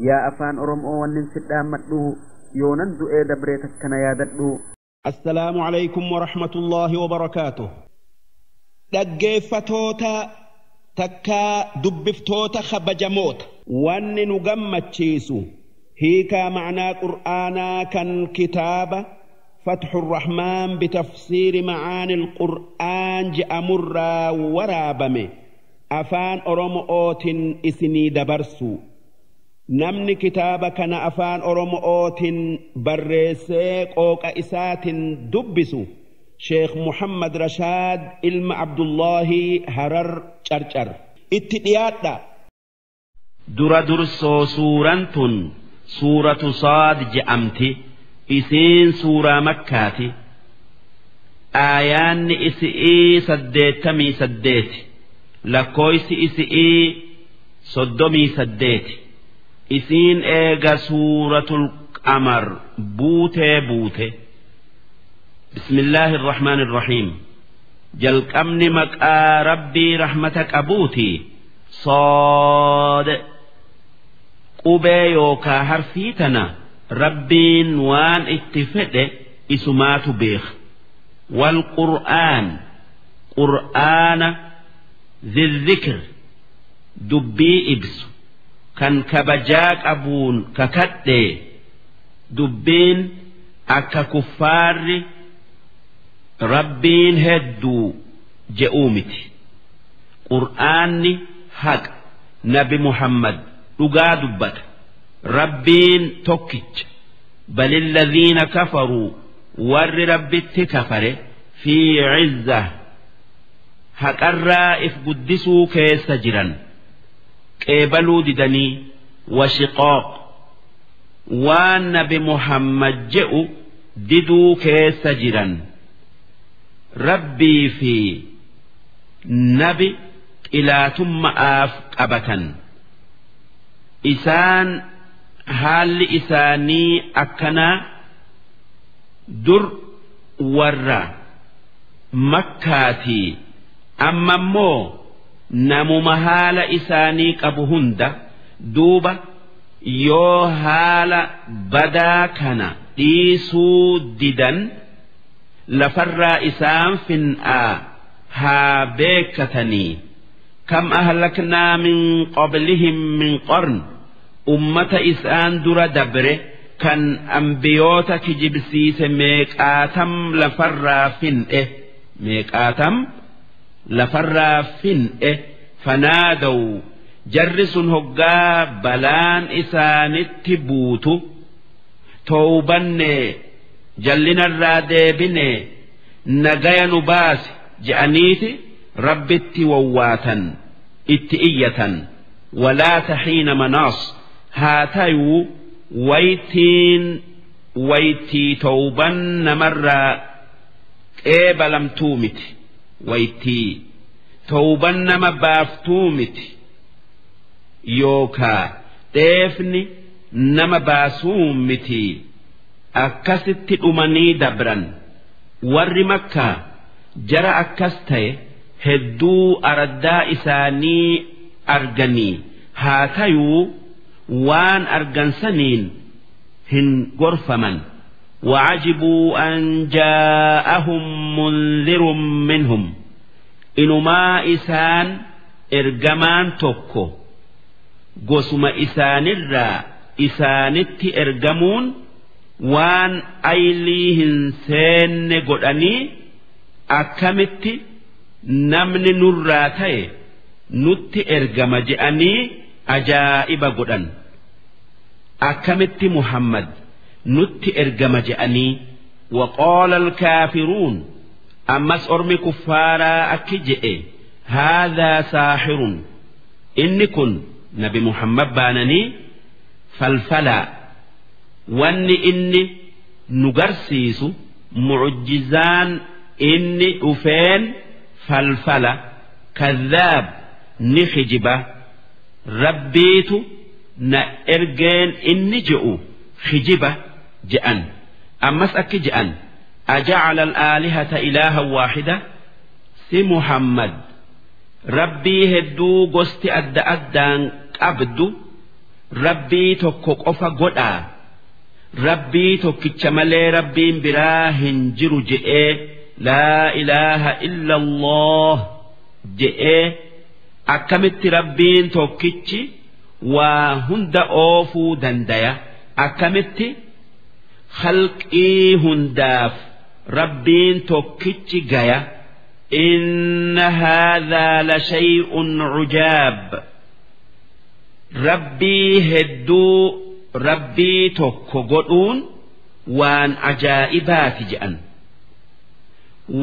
Yaa afaan Oromoo wannin sidhaammadhu yoonan du'ee dabree takkana yaadadhu. السلام عليكم ورحمة الله وبركاته. Dhaggeeffatoota takkaa dubbiftoota kabajamoota, wanni nu gammachiisu hiikaa macnaa qur'aanaa kan kitaaba فتح الرحمن بتفسير معاني القرآن je'amurraa waraabame afaan Oromootiin isinii dabarsu. Namni kitaaba kana afaan Oromootiin barreessee qooqa isaatiin dubbisu Sheekh Muhammad Rashaad ilma Abdullahi, Harar Carcar. Itti dhiyaadha. Dura dursoo suuraan tun suuratu Saad je'amti. Isiin suuraa Makkaati. Aayaanni isi'ii 88, lakkooysi isi'ii 38. Isiin eega suuratul Qamar buutee buute. بسم الله الرحمن الرحيم. Jalqabni maqaa Rabbii rahmata qabuuti. Sood, qubee yookaa harfii tana Rabbiin waan itti fedhe isumaatu beeka. والقرآن, qur'aana, ذي الذكر, dubbii ibsu kan kabajaa qabuun kakadhe. Dubbiin akka kuffaarri Rabbiin hedduu je'uu miti. Qur'aanni haqa, Nabi Muhammad dhugaa dubbata, Rabbiin tokkicha. بل الذين كفروا, warri Rabbitti kafare, في عزة, haqarraa if guddisuu keessa jiran, qeebaluu didanii, وشقاق, waan Nabi Muhammad je'u diduu keessa jiran. Rabbii fi Nabi xilaatummaaf qabatan. Isaan haalli isaanii akkanaa dur warra Makkaatii, amma immoo namuma haala isaanii qabu hunda. Duuba yoo haala badaa kana dhiisuu didan lafarraa isaan fin'aa haa beekatanii. كم أهلكنا من قبلهم من قرن, ummata isaan dura dabre kan ambiyoota kijibsiise meeqaatam lafarraa fin'e, meeqaatam lafarraa fin'e. فنادوا, jarri sun hoggaa balaan isaanitti buutu towbanne, jallinarraa deebine, nagaya nu baase je'aniiti Rabbitti wawwaatan, itti iyyatan. ولا حين مناص, haa tayuu waytiin waytii towban namarraa qeebalamtuu miti, waytii towban nama baaftuu miti, yookaa dheefni nama baasuu miti. Akkasitti dhumanii dabran. Warri Makkaa jara akkas ta'e hedduu araddaa isaanii arganii, haa tayuu waan argan saniin hin gorfaman. وعجبوا أن جاءهم منذر منهم, inumaa isaan ergamaan tokko gosuma isaanirraa isaanitti ergamuun waan aylii hin seenne godhanii, akkamitti namni nurraa ta'e nutti ergama je'anii ajaa'iba godhan. Akkamitti Muhammad nutti ergama je'anii. وقال الكافرون, ammas ormi kuffaaraa akki je'e: هذا ساحر, inni kun Nabi Muhammad baananii falfalaa, wanni inni nu garsiisu, mucjizaan inni dhufeen falfala, كذاب, ni kijiba, Rabbiitu na ergeen inni je'u kijiba je'an. Ammas akki je'an: أجعل الآلهة إلها واحدة, si Muhammad Rabbii hedduu gosti adda addaan qabdu Rabbii tokko qofa godhaa, Rabbii tokkicha malee Rabbiin biraa hin jiru je'ee, laa ilaaha illa Allah je'ee, akkamitti Rabbiin tokkichi waa hunda oofuu dandaya? Akkamitti khalqii hundaaf Rabbiin tokkichi gaya? Inna haadhaa la shay'un cujaab. Rabbii hedduu Rabbii tokko godhuun waan ajaa'ibaati je'an.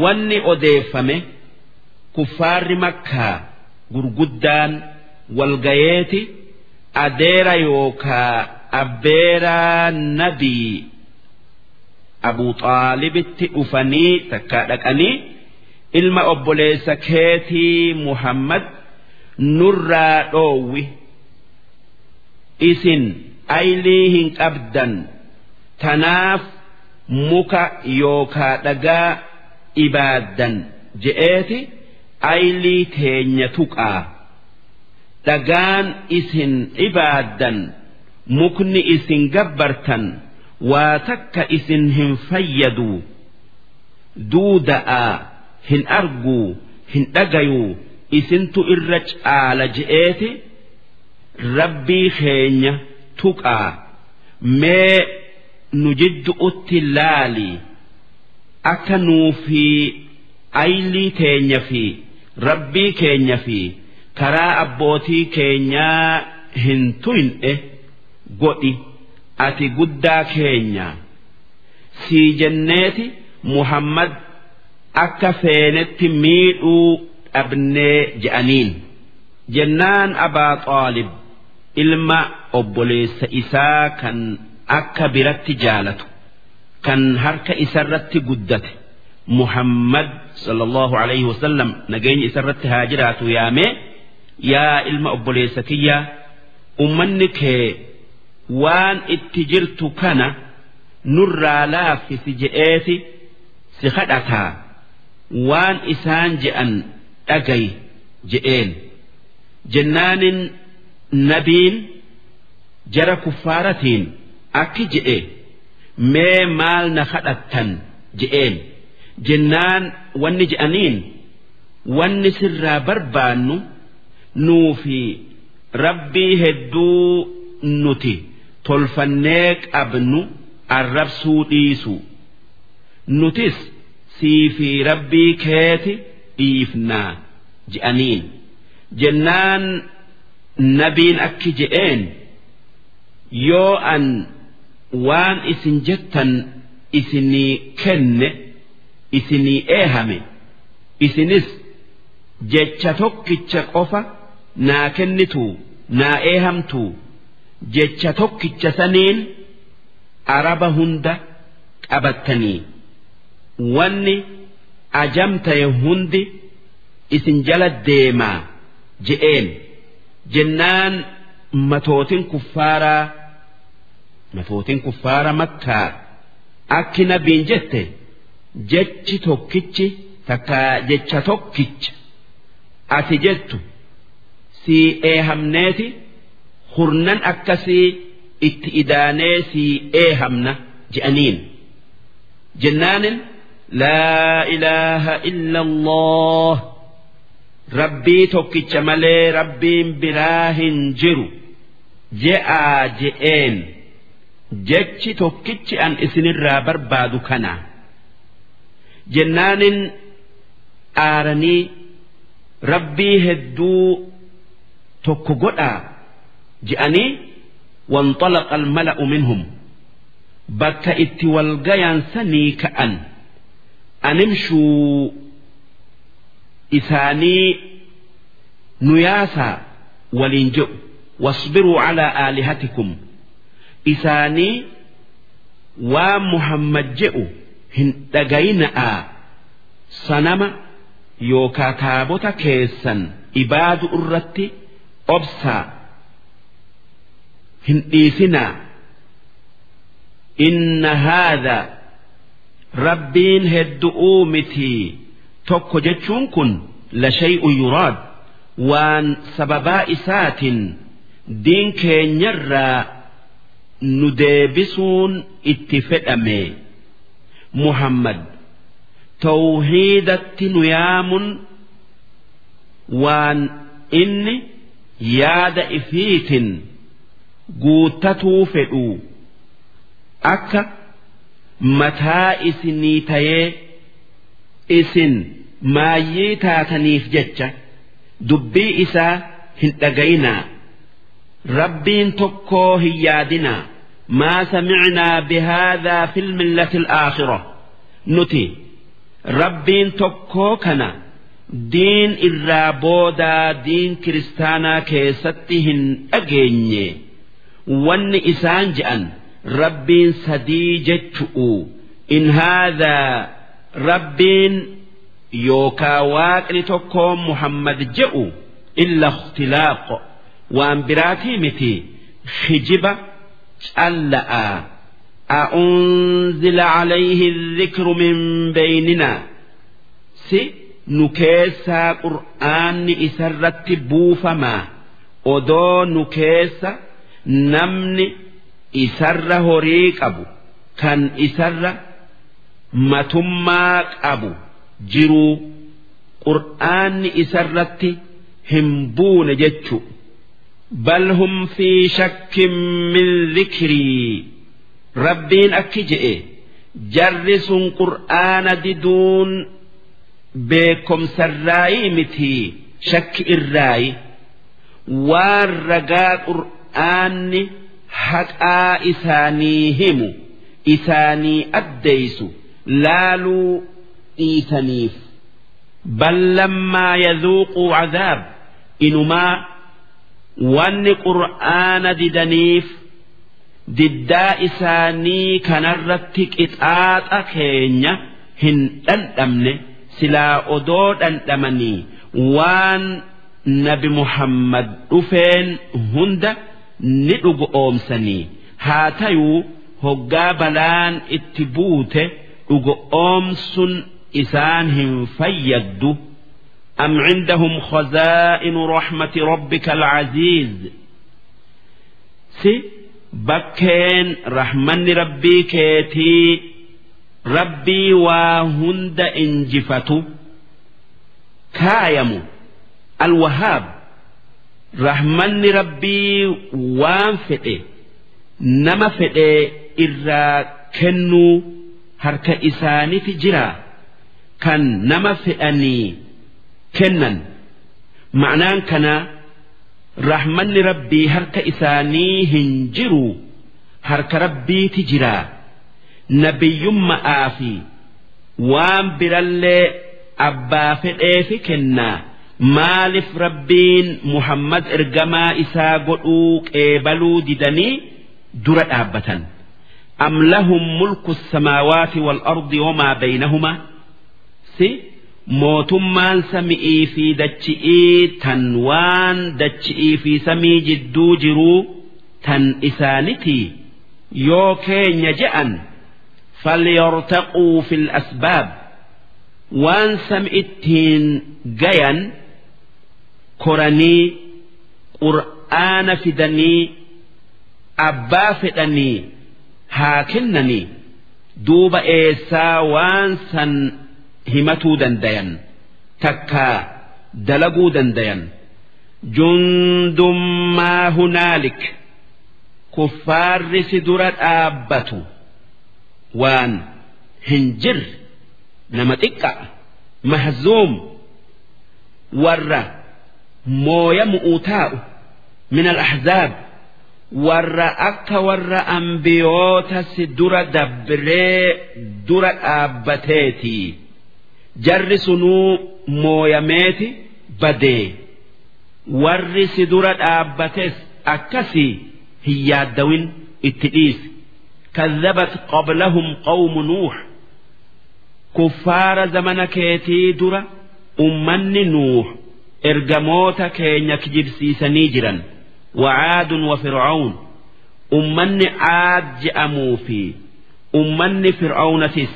Wanni odeeffame, kuffaarri Makkaa gurguddaan walgayeeti adeera yookaa abbeeraa Nabii Abu Xaalibitti dhufanii takkaa dhaqanii, ilma obboleessa keetii Muhammad nurraa dhoowwi, isin aylii hin qabdan, tanaaf muka yookaa dhagaa ibaaddan je'eeti, aylii teenya tuqaa, dhagaan isin ibaaddan, mukni isin gabbartan waa takka isin hin fayyadu, duuda'aa hin arguu hin dhagayuu, isintu irra caala je'eeti, Rabbii keenya tuqaa, mee nu jiddu'utti laali, akka nuu fi aylii teenya fi Rabbii keenya fi karaa abbootii keenyaa hin tuyne godhi, ati guddaa keenya sii jenneeti Muhammad akka feenetti miidhuu dhabnee je'aniin. Jennaan Abaa Xaalib ilma obboleessa isaa kan akka biratti jaalatu, kan harka isarratti guddate, Muhammad sallallahu alayhi wasallam nageenya isarratti haa jiraatu, yaamee, yaa ilma obboleessa kiyyaa, ummanni kee waan itti jirtu kana nurraa laaffisi je'eeti si kadhataa, waan isaan je'an dhagayi je'een. Jennaanin Nabiin jara kuffaaratiin akki je'e, mee maal na kadhattan je'een. Jennaan wanni je'aniin, wanni sirraa barbaannu nuu fi Rabbii hedduu nuti tolfannee qabnu arrabsuu dhiisu, nutis sii fi Rabbii keeti dhiifnaa je'aniin. Jennaan Nabiin akki je'een, yoo an waan isin jettan isinii kenne, isinii eehame, isinis jecha tokkicha qofa naa kennitu, naa eehamtu, jecha tokkicha saniin Araba hunda qabattanii wanni ajam ta'e hundi isin jala deemaa je'een. Jennaan matootin kuffaara Makkaa akki Nabiin jette, jechi tokkichi takka jecha tokkicha ati jettu sii eehamneeti, hurnan akkasii itti idaanee sii eehamna je'aniin. Jennaanin laa ilaaha illa Allah, Rabbii tokkicha malee Rabbiin biraa hin jiru je'aa je'een. Jechi tokkichi an isinirraa barbaadu kana. Jennaanin aaranii, Rabbii hedduu tokko godhaa je'anii, وانطلق الملأ منهم, bakka itti walgayan sanii ka'an. أن امشوا, isaanii nu yaasaa waliin jedhu, واصبروا على آلهتكم, isaanii waan Muhammad jedhu hin dhagayina'aa, sanama yookaa taabota keessan ibaadu irratti obsaa, hin dhiisinaa. إن هذا, Rabbiin heddu'uu mitii tokko jechuun kun, لشيء يراد, waan sababaa isaatiin Diin keenyarraa nu deebisuun itti fedhame. Muhammad tawhiidatti nu yaamun waan inni yaada ifiitin guuttatuu fedhu akka mataa isinii tayee isin maayyii taataniif jecha dubbii isaa hin dhagayinaa. Rabbiin tokkoo hin yaadinaa. Maa samicnaa bihaadhaa fil millati alaakhira. Nuti Rabbiin tokkoo kana diin irraa boodaa diin kiristaanaa keessatti hin dhageenye. Wanni isaan je'an Rabbiin sadii jechu'u. In haadhaa Rabbiin yookaa waaqni tokkoo Muhammad je'u illa ikhtilaaq waan biraatii miti hijiba calla'a. أأنزل عليه الذكر من بيننا si nu keessaa qur'aanni isarratti buufamaa odoo nu keessa namni isarra horii qabu kan isarra matummaa qabu jiruu qur'aanni isarratti hin buune jechu. Bal hum fi shakkin min dhikrii. Rabbiin akki je'e jarri sun qur'aana diduun beekomsarraayii miti shakki irraayi waan ragaa qur'aanni haqaa isaanii himu isaanii addeeysu laaluu dhiisaniif. Bal lammaa yadhuuquu cadaab inumaa wanni qur'aana didaniif diddaa isaanii kanarratti qixaaxa keenya hin dhandhamne silaa odoo dhandhamanii waan nabi Muhammad dhufeen hunda ni dhugoomsanii haa tayuu hoggaa balaan itti buute dhugoomsun isaan hin fayyaddu. Am cindahum khazaa'inu rahmati rabbika al-aziiz. Si bakkeen rahmanni rabbii keetii rabbii waa hunda injifatu kaayamu alwahaab rahmanni rabbii waan fedhe nama fedhe irraa kennuu harka isaaniti jira kan nama fedhanii kennan. Ma'naan kana rahmanni rabbii harka isaanii hin jiru harka rabbiiti jira. Nabiyyummaa fi waan birallee abbaa fedheefi kennaa. Maaliif rabbiin Muhammad ergamaa isaa godhuu qeebaluu didanii dura dhaabbatan? Am lahum mulku samaawaati wal ardi wamaa baynahumaa. Si mootummaan sami'ii fi dachi'ii tan waan dachi'ii fi samii jidduu jiruu tan isaanitii yoo keenya je'an falyartaquu fil asbaab waan sami'ittiin gayan koranii qur'aana fidanii abbaa fedhanii haa kennanii duuba eessaa waan san himatuu dandayan takkaa dalaguu dandayan. Jundummaa hunaalik kuffaarri si dura dhaabbatu waan hin jirre nama xiqqa mahzuum warra mooyamu'uu taa'u min al-ahzaab warra akka warra ambiyoota si dura dabree dura dhaabbateetii. Jarri sunuu mooyameeti badee warri si dura dhaabbates akkasii hin yaaddawin itti dhiisi. Kadhabat qablahum qawmu Nuux kuffaara zamana keetii dura ummanni Nuux ergamoota keenya kijibsiisanii jiran. Wacaadun wa Fircawn ummanni Caad je'amuu fi ummanni Fircawnatis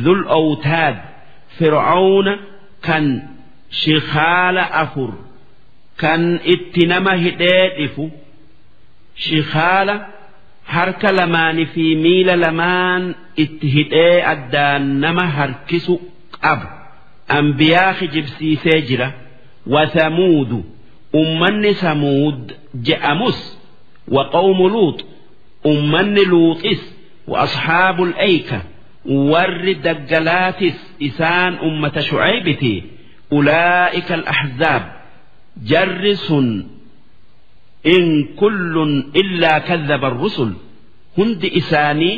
dhul awtaad Fircauna kan shikaala afur kan itti nama hidhee dhifu Shikhaala harka lamaanii fi miila lamaan itti hidhee addaan nama harkisu qabu anbiyaa kijibsiisee jira. Wasamuudu, ummanni Samuud je'amus, wa qawmu Luux, ummanni Luuxis, wa asxaabul ayka, warri daggalaatis isaan ummata Shucaybiti. Ulaa'ika al-ahzaab, jarri sun. In kullun illaa kadhaba ar-rusul, hundi isaanii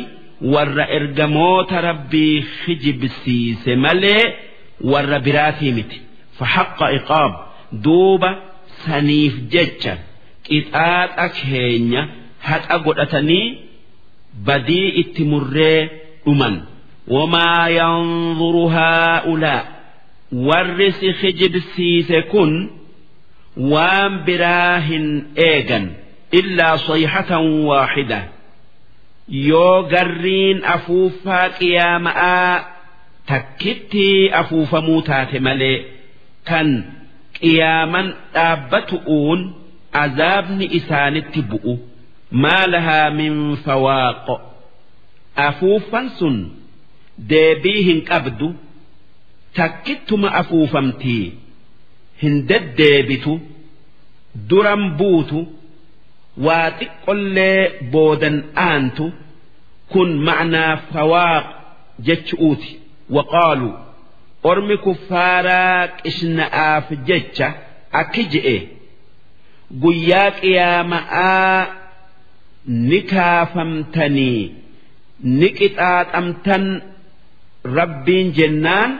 warra ergamoota Rabbii kijibsiise malee warra biraatii miti. Fahaqqa iqaab, duuba saniif jecha qixaaxa keenya haqa godhatanii badii itti murree dhuman. Wamaa yanzuru haa'ulaa, warri si kijibsiise kun waan biraa hin eegan, illaa sayhatan waaxida, yoo garriin afuuffaa qiyaama'aa takkittii afuufamuu taate malee, kan qiyaaman dhaabbatu'uun azaabni isaanitti bu'u. Maa lahaa min fawaaq, afuuffan sun deebii hin qabdu, takkittuma afuufamtii hin deddeebitu, duran buutu, waa xiqqollee boodan aantu. Kun ma'naa fawaaq jechuuti. Waqaalu, ormi kuffaaraa qishna'aaf jecha akki je'e: guyyaa qiyaama'aa ni kaafamtanii ni qixaaxamtan Rabbiin jennaan,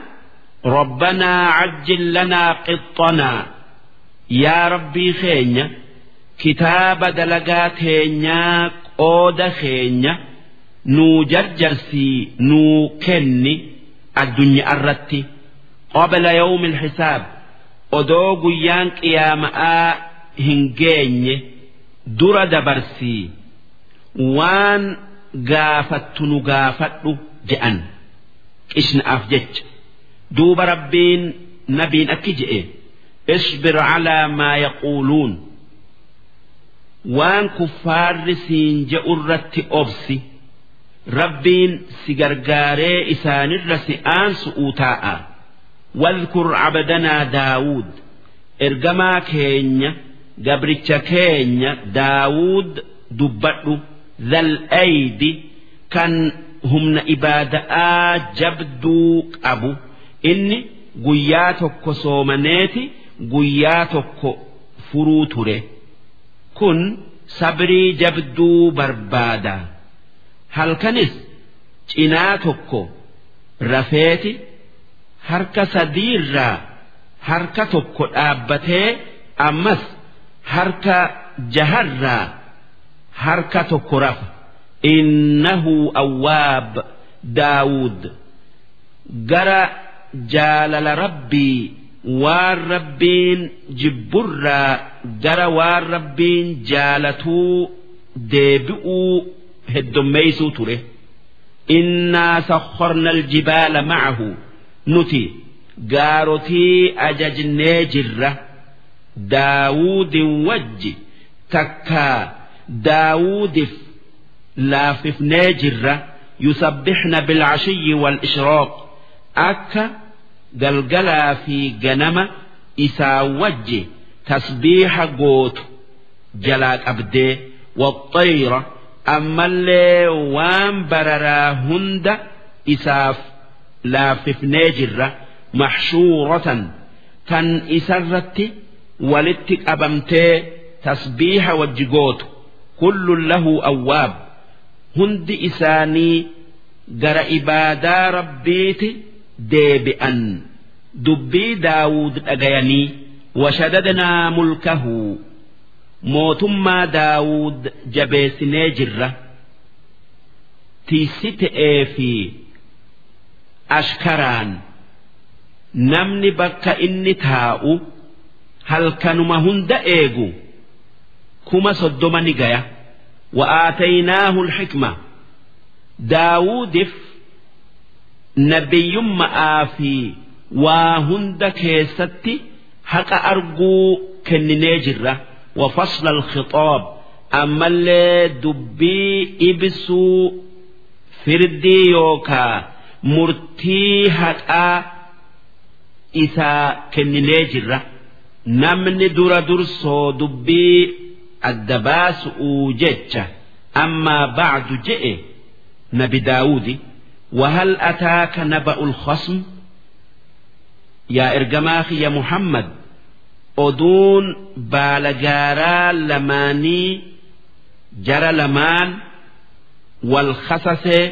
rabbanaa cajjil lanaa qixxanaa, yaa Rabbii keenya, kitaaba dalagaa teenyaa qooda keenya nuu jarjarsii nuu kenni addunyaa irratti, qabla yawmi alxisaab, odoo guyyaan qiyaama'aa hin geenye dura dabarsii waan gaafattu nu gaafadhu je'an qishna'aaf jecha. Duuba Rabbiin nabiin akki je'e: isbir calaa maa yaquuluun, waan kuffaarri siin je'u irratti obsi, Rabbiin si gargaaree isaanirra si aansu'uu taa'a. Wadhkur cabdanaa Daawud, ergamaa keenya gabricha keenya Daawud dubbadhu, dhal aydi, kan humna ibaada'aa jabduu qabu. Inni guyyaa tokko soomaneeti guyyaa tokko furuu ture. Kun sabrii jabduu barbaada. Halkanis cinaa tokko rafeeti harka sadiirraa harka tokko dhaabbatee ammas harka jaharraa harka tokko rafa. Innahu awwaab. Daawud gara jaalala Rabbii, waan Rabbiin jibburraa gara waan Rabbiin jaalatuu deebi'uu heddommeeysuu ture. Innaa sakharna aljibaala ma'ahu, nuti gaarotii ajajnee jirra Daawudin wajji, takkaa Daawudif laafifnee jirra, yusabbixna bilcashiyyi wal-ishraaq, akka galgalaa fi ganama isaa wajji tasbiiha gootu jalaa qabdee. Waxxayra, ammallee waan bararaa hunda isaaf laaffifnee jirra, maxshuuratan, kan isarratti walitti qabamtee tasbiiha wajji gootu. Kullun lahu awwaab, hundi isaanii gara ibaadaa Rabbiiti deebi'an dubbii Daawud dhagayanii. Washadadnaa mulkahu, mootummaa Daawud jabeessinee jirra, tiisite'ee fi ashkaraan. Namni bakka inni taa'u halkanuma hunda eegu 30,000 ni gaya. Wa'aataynaahu alxikma, Daawuudif nabiyyummaa fi waa hunda keessatti haqa arguu kenninee jirra. Wa fasla alkhixaab, Ammallee dubbii ibsuu firdii yookaa murtii haqaa isaa kenninee jirra. Namni dura dursoo dubbii adda baasu'uu jecha ammaa ba'du je'e nabi Daawudi. Wahal ataaka naba'ul khasm, yaa ergamaa kiyya Muhammad, oduun baalagaaraa lamaanii jara lamaan wal khasasee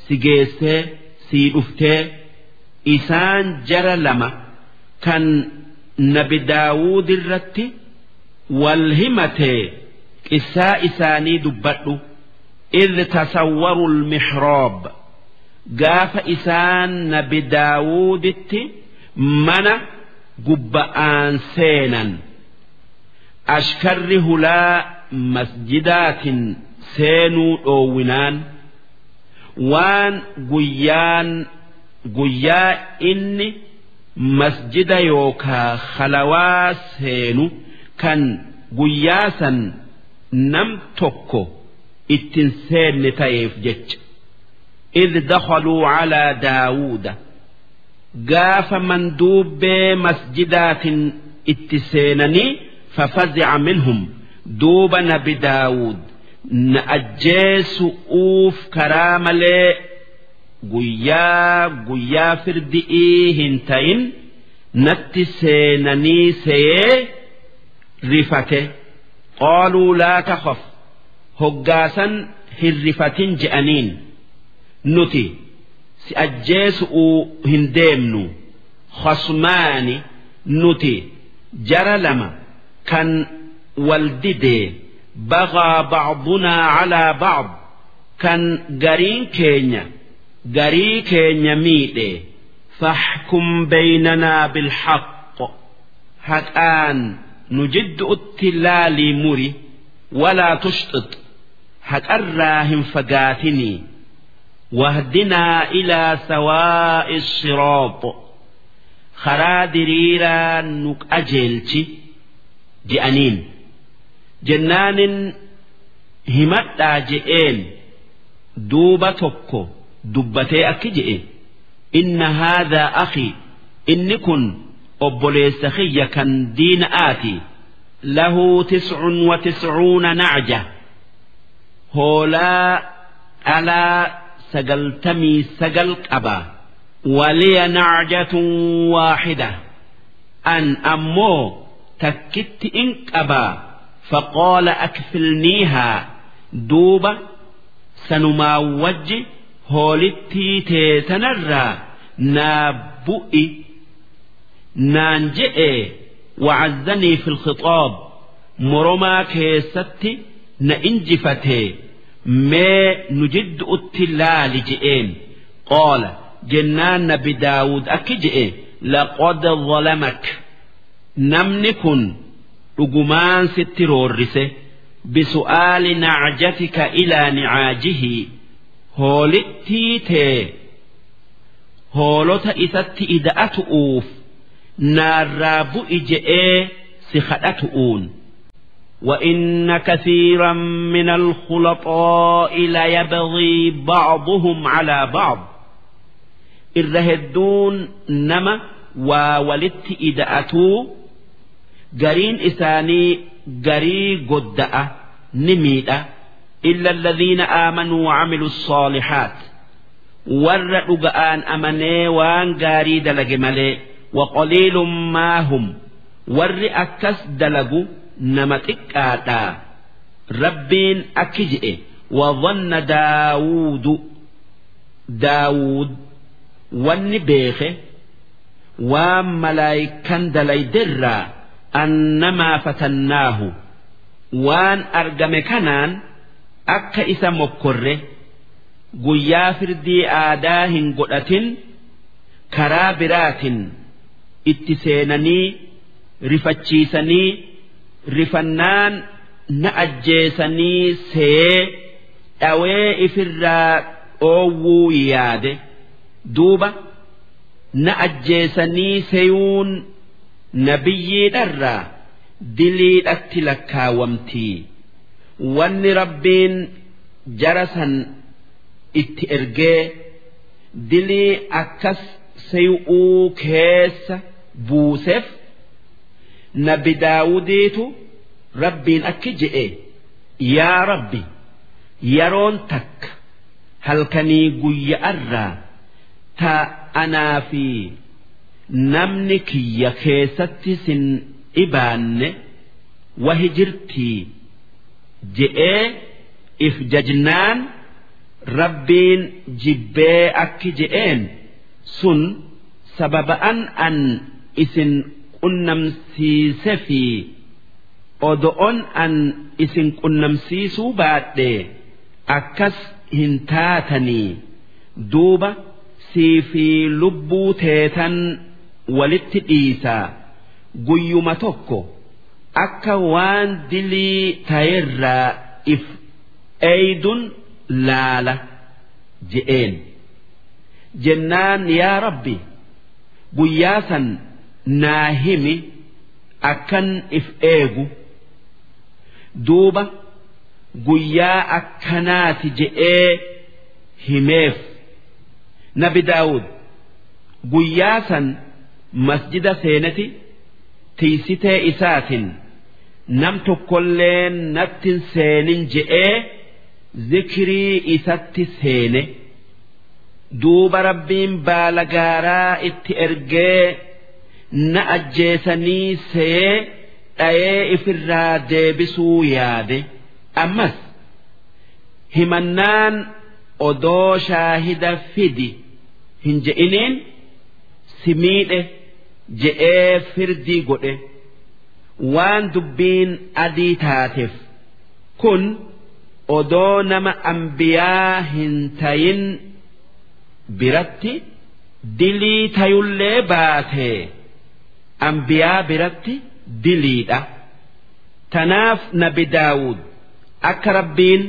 si geessee sii dhuftee, isaan jara lama kan nabi Daawud irratti wal himatee qissaa isaanii dubbadhu. Idh tasawwaru almihraab, gaafa isaan nabi Daawuditti mana gubba'aan seenan, ashkarri hulaa masjidaatin seenuu dhoowwinaan, waan guyyaan guyyaa inni masjida yookaa khalawaa seenu kan guyyaa san nam tokko ittin seenne ta'eef jecha. Idh dakhaluu calaa Daawuuda, gaafa manduubbee masjidaatin itti seenanii, fafazica minhum, duuba nabi Daawud na ajjeesu'uuf karaa malee guyyaa guyyaa firdi'ii hin ta'in natti seenanii seeyee rifate. Qaaluu laa takhaf, hoggaasan hin rifatin je'aniin, nuti si ajjeesu'uu hin deemnu, khasmaani, nuti jara lama kan wal didee, bagaa ba'dunaa calaa ba'd, kan gariin keenya garii keenya miidhe, faxkum baynanaa bilhaqq, haqaan nu jiddu'utti laalii muri, walaa tushxix, haqarraa hin fagaatinii, wahdinaa ilaa sawaa'i siraat, karaa diriiraa nu qajeelchi je'aniin. Jennaanin himadhaa je'een. Duuba tokko dubbatee akki je'e: inna haadhaa akhi, inni kun obboleessa kiyya kan diina'aati, lahu 99 na'ja, hoolaa dhalaa 99 qaba, waliya na'jatun waaxida, an ammoo takkitti in qabaa. Faqaala akfilniihaa, duuba sanumaa wajji hoolittii tee tanarraa naa bu'i naan je'e. Wacazzanii fi lkhixaab, moromaa keessatti na injifatee, mee nu jiddu'utti laali je'een. Qaala, jennaan nabi Daawud akki je'e: laqad zalamak, namni kun dhugumaan sitti roorrise, bisu'aali nacjatika ilaa nicaajihi, hoolittii tee hoolota isatti ida'atu'uuf naarraa bu'i je'ee si kadhatu'uun. وإن كثيرا من الخلطاء ليبغي بعضهم على بعض، irra hedduun nama waa walitti ida'atuu gariin isaanii garii godda'a ni miidha. إلا الذين آمنوا وعملوا الصالحات، warra dhuga'aan amanee waan gaarii dalage malee. وقليل ما هم، warri akkas dalagu nama xiqqaadha. Rabbiin akki je'e: وظن داود, Daawud wanni beeke waan malaayikan dalayderraa, أنما فتناه, waan argame kanaan akka isa mokkorre, guyyaa firdii aadaa hin godhatin karaa biraatin itti seenanii rifachiisanii, rifannaan na ajjeesanii see dhawee ifirraa dhoowwuu yaade. Duuba na ajjeesanii seyuun nabiyyiidharraa diliidhatti lakkaawamtii. Wanni Rabbiin jara san itti ergee dilii akkas sey'uu keessa buuseef, Nabi Daawudiitu Rabbiin akki je'e: "Yaa Rabbi, yeroon takka halkanii guyya'arraa ta anaa fi namni kiyya keessatti sin ibaanne wahi jirtii?" je'ee if jajnaan, Rabbiin jibbee akki je'een: "Sun sababa an isin qunnamsiise fi odo'on an isin qunnamsiisuu baadhe akkas hin taatanii. Duuba sii fi lubbuu teetan walitti dhiisaa, guyyuma tokko akka waan dilii ta'erraa if eeydun laala" je'een. Jennaan, "Yaa Rabbi, guyyaa san naa himi akkan if eegu." Duuba guyyaa akkanaati je'ee himeef. Nabi Daawud guyyaa san masjida seeneti tiisitee isaatin nam tokkolleen nattin seenin je'ee zikrii isatti seene. Duuba Rabbiin baala gaaraa itti ergee na ajjeesanii see dhayee ifirraa deebisuu yaade. Ammas himannaan odoo shaahida fidi hin je'iniin si miidhe je'ee firdii godhe. Waan dubbiin adii taateef, kun odoo nama ambiyaa hin tayin biratti dilii tayullee baate, ambiyaa biratti diliidha. Tanaaf Nabi Daawud akka Rabbiin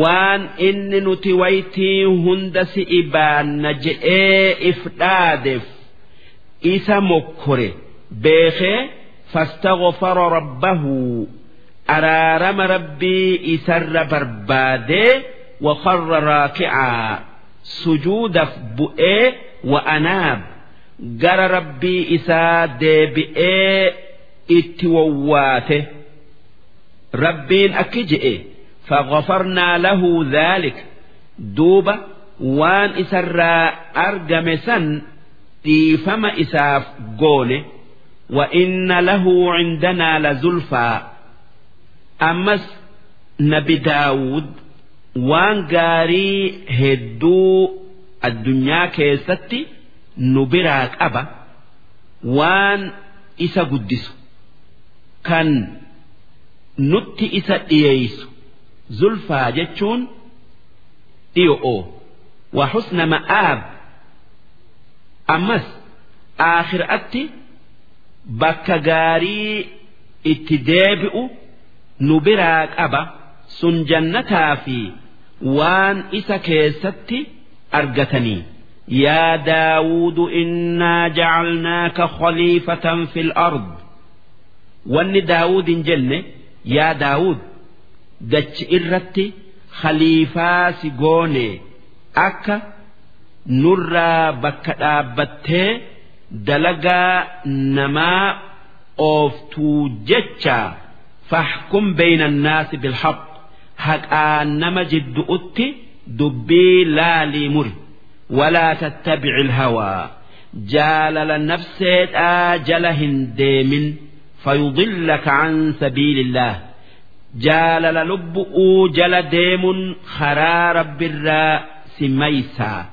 waan inni nuti waytii hunda si ibaanna je'ee if dhaadeef isa mokkore beekee, fastaghfara rabbahu, araarama Rabbii isarra barbaadee, wa kharra raakicaa, sujuudaf bu'ee, wa anaab, gara Rabbii isaa deebi'ee itti wowwaate. Rabbiin akki je'e: فغفرنا له ذلك. Duuba waan isarraa argame san dhiifama isaaf goone. وإن له عندنا لزلفى. Ammas Nabi Daawud waan gaarii hedduu addunyaa keessatti nu biraa qaba, waan isa guddisu kan nutti isa dhiyeeysu. Zulfaa jechuun dhiyo'oo. وحسن مآب. Ammas aakhiraatti bakka gaarii itti deebi'u nu biraa qaba, sun jannataa fi waan isa keessatti argatanii. يا داود إنا جعلناك خليفة في الأرض. Wanni Daawud hin jenne, yaa Daawud, dachi irratti khaliifaa si goone, akka nurraa bakka dhaabbattee dalagaa namaa ooftuu jecha. فاحكم بين الناس بالحق, haqaan nama jiddu'utti dubbii laalii muri. ولا تتبع الهوى, jaalala nafseedhaa jala hin deemin, فيضلك عن سبيل الله. Jaalala lubbu'uu jala deemun karaa Rabbirraa si maysaa,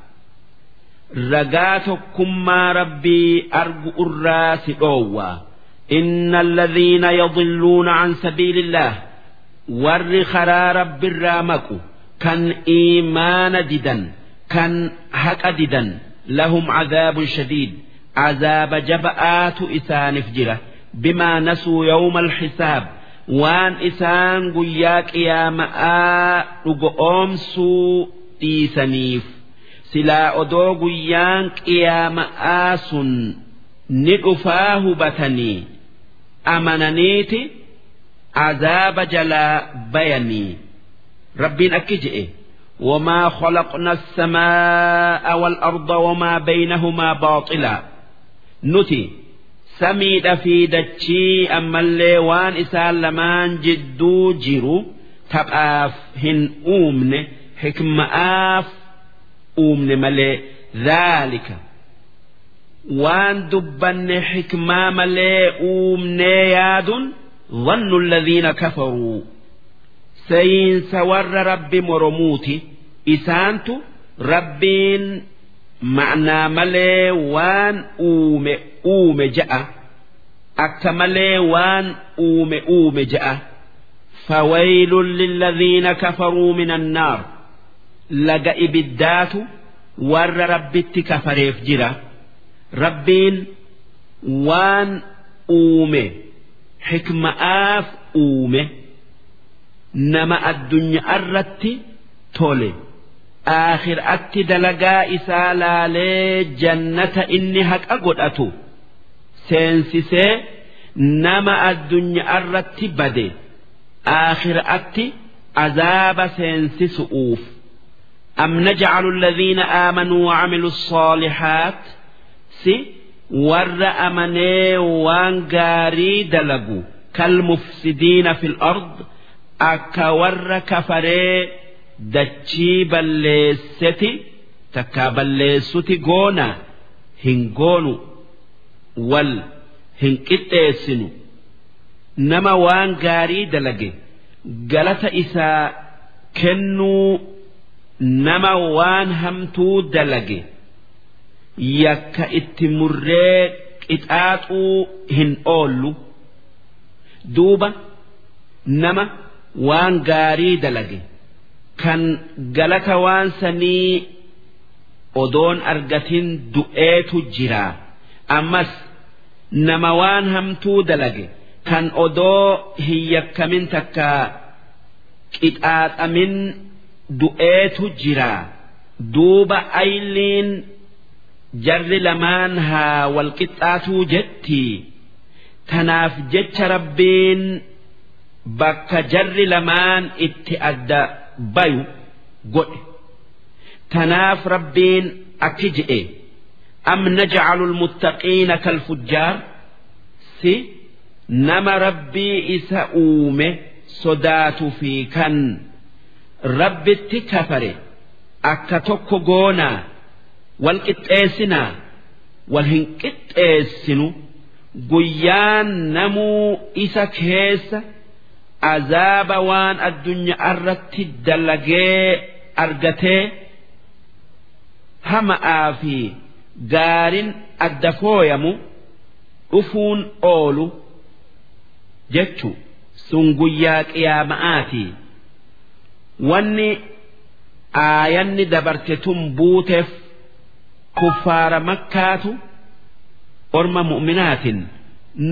ragaa tokkummaa Rabbii argu irraa si dhoowwa. إن الذين يضلون عن سبيل الله, warri karaa Rabbirraa maqu, kan iimaana didan, kan haqa didan, لهم عذاب شديد, عذاب jaba'aatu isaanif jira. بما نسوا يوم الحساب, waan isaan guyyaa qiyaama'aa dhugoomsuu dhiisaniif. Silaa odoo guyyaan qiyaama'aa sun ni dhufaa hubatanii amananiiti Azaaba jalaa bayanii Rabbiin akki je'e: وما خلقنا السماء والأرض وما بينهما باطلا. Nuti samiidha fi dachii ammallee waan isaan lamaan jidduu jiru taphaaf hin uumne, hikma'aaf uumne malee. ذلك waan dubbanne hikmaa malee uumnee yaadun ظن الذين كفروا, seyinsa warra Rabbi moromuuti. Isaantu Rabbiin ma'naa malee waan uume uume ja'a, akka malee waan uume uume ja'a. فويل للذين كفروا من النار. Laga ibiddaatu warra Rabbitti kafareef jira. Rabbiin waan uume hikma'aaf uume. Nama addunyaa irratti tole, aakhiraatti dalagaa isaa laalee jannata inni haqa godhatu seensisee, nama addunyaa irratti bade aakhiraatti azaaba seensisu'uuf. أم نجعل الذين آمنوا وعملوا الصالحات, si warra amanee waan gaarii dalagu, كالمفسدين في الأرض, akka warra kafaree dachii balleesseti takkaa balleessuti goona? Hin goonu, wal hin qixxeessinu. Nama waan gaarii dalage galata isaa kennuu, nama waan hamtuu dalage yakka itti murree qixaaxuu hin oollu. Duuba nama waan gaarii dalage kan galata waan sanii odoon argatin du'eetu jira. Ammas nama waan hamtuu dalage kan odoo hin yakkamin takka qixaaxamin du'eetu jira. Duuba ayliin jarri lamaan haa walqixxaatuu jetti. Tanaaf jecha Rabbiin bakka jarri lamaan itti adda bayu godhe. Tanaaf Rabbiin akki je'e: أم نجعل المتقين كالفجار. Si nama Rabbii isa uume sodaatu fi kan Rabbitti kafare akka tokko goonaa, wal qixxeessinaa? Wal hin qixxeessinu. Guyyaan namuu isa keessa azaaba waan addunyaa irratti dalagee argatee hama'aa fi gaarin adda fooyamu dhufuun oolu jechu. Sun guyyaa qiyaama'aati. Wanni aayanni dabarte tun buuteef kuffaara Makkaatu orma mu'minaatiin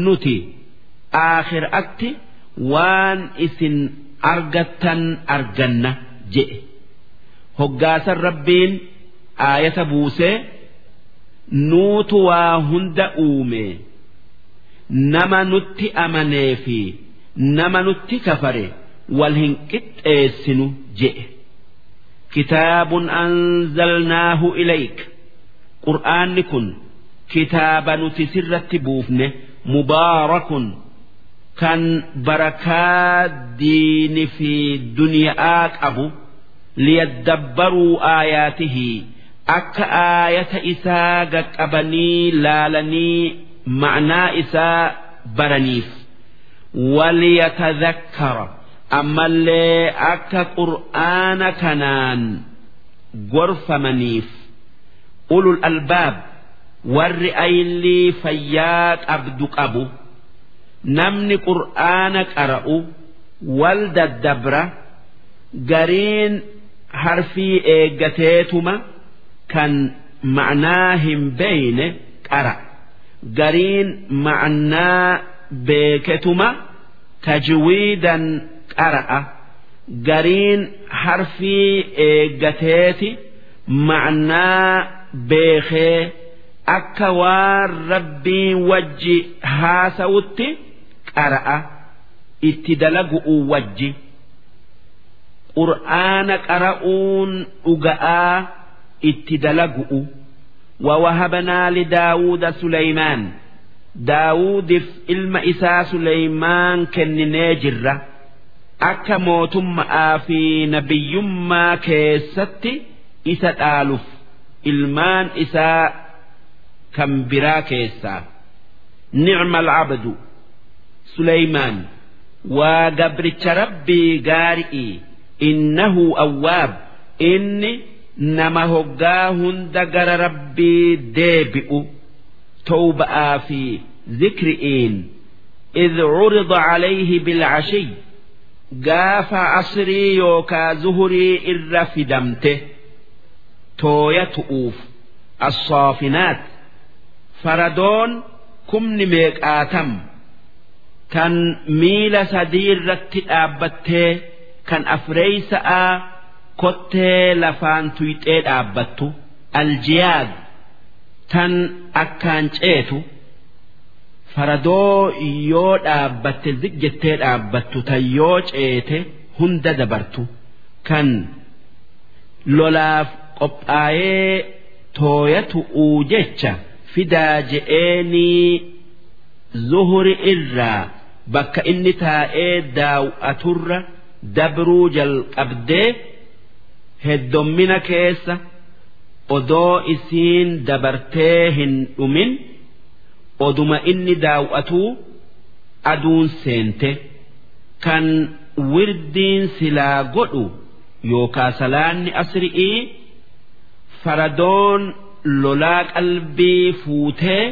nuti aakhiraatti waan isin argattan arganna je'e. Hoggaasan Rabbiin aayata buusee, nuutu waa hunda uume, nama nutti amanee fi nama nutti kafare wal hin qixxeessinu je'e. كتاب أنزلناه إليك, qur'aanni kun kitaaba nuti sirratti buufne, مبارك, kan barakaa diini fi duniyaa qabu, ليدبروا آياته, akka aayata isaa qaqqabanii laalanii ma'naa isaa baraniif, وليتذكر, ammallee akka qur'aana kanaan gorfamaniif, أولو الألباب, warri aylii fayyaa qabdu qabu. Namni qur'aana qara'u wal daddabra. Gariin harfii eeggateetuma kan ma'naa hin beeyne qara, gariin ma'naa beeketuma tajwiidan qara'a, gariin harfii eeggateeti ma'naa beekee akka waan Rabbiin wajji haasawutti qara'a. itti dalagu'u wajji qur'aana qara'uun dhuga'aa itti dalagu'u. ووهبنا لداود سليمان daawuudif ilma isaa Suleymaan kenninee jirra akka mootummaa fi nabiyyummaa keessatti isa dhaaluuf ilmaan isaa kan biraa keessaa. Ni'mal abdu Suleymaan waa gabricha rabbii gaari'i innahu awwaab inni nama hoggaa hunda gara rabbii deebi'u tawba'aa fi ذكرئين. إذ عرض عليه بالعشي قاف عصري يوكا زهري إر فدمته تويتؤوف الصافنات فردون كم نميك آتم كان ميل سدير رتي كان أفريساء كتي لفان تويتي أبتو الجياد تن أكان جئتو faradoo yoo dhaabbatte ziq jettee dhaabbattu tan yoo ceete hunda dabartu kan lolaaf qophaayee tooyatu'uu jecha fidaa je'eenii zuhuri irraa bakka inni taa'ee daaw'aturra dabruu jalqabdee heddommina keessa odoo isiin dabartee hin dhumin oduma inni daaw'atuu aduun seente kan wirdiin silaa godhu yookaa salaanni asri'ii faradoon lolaa qalbii fuutee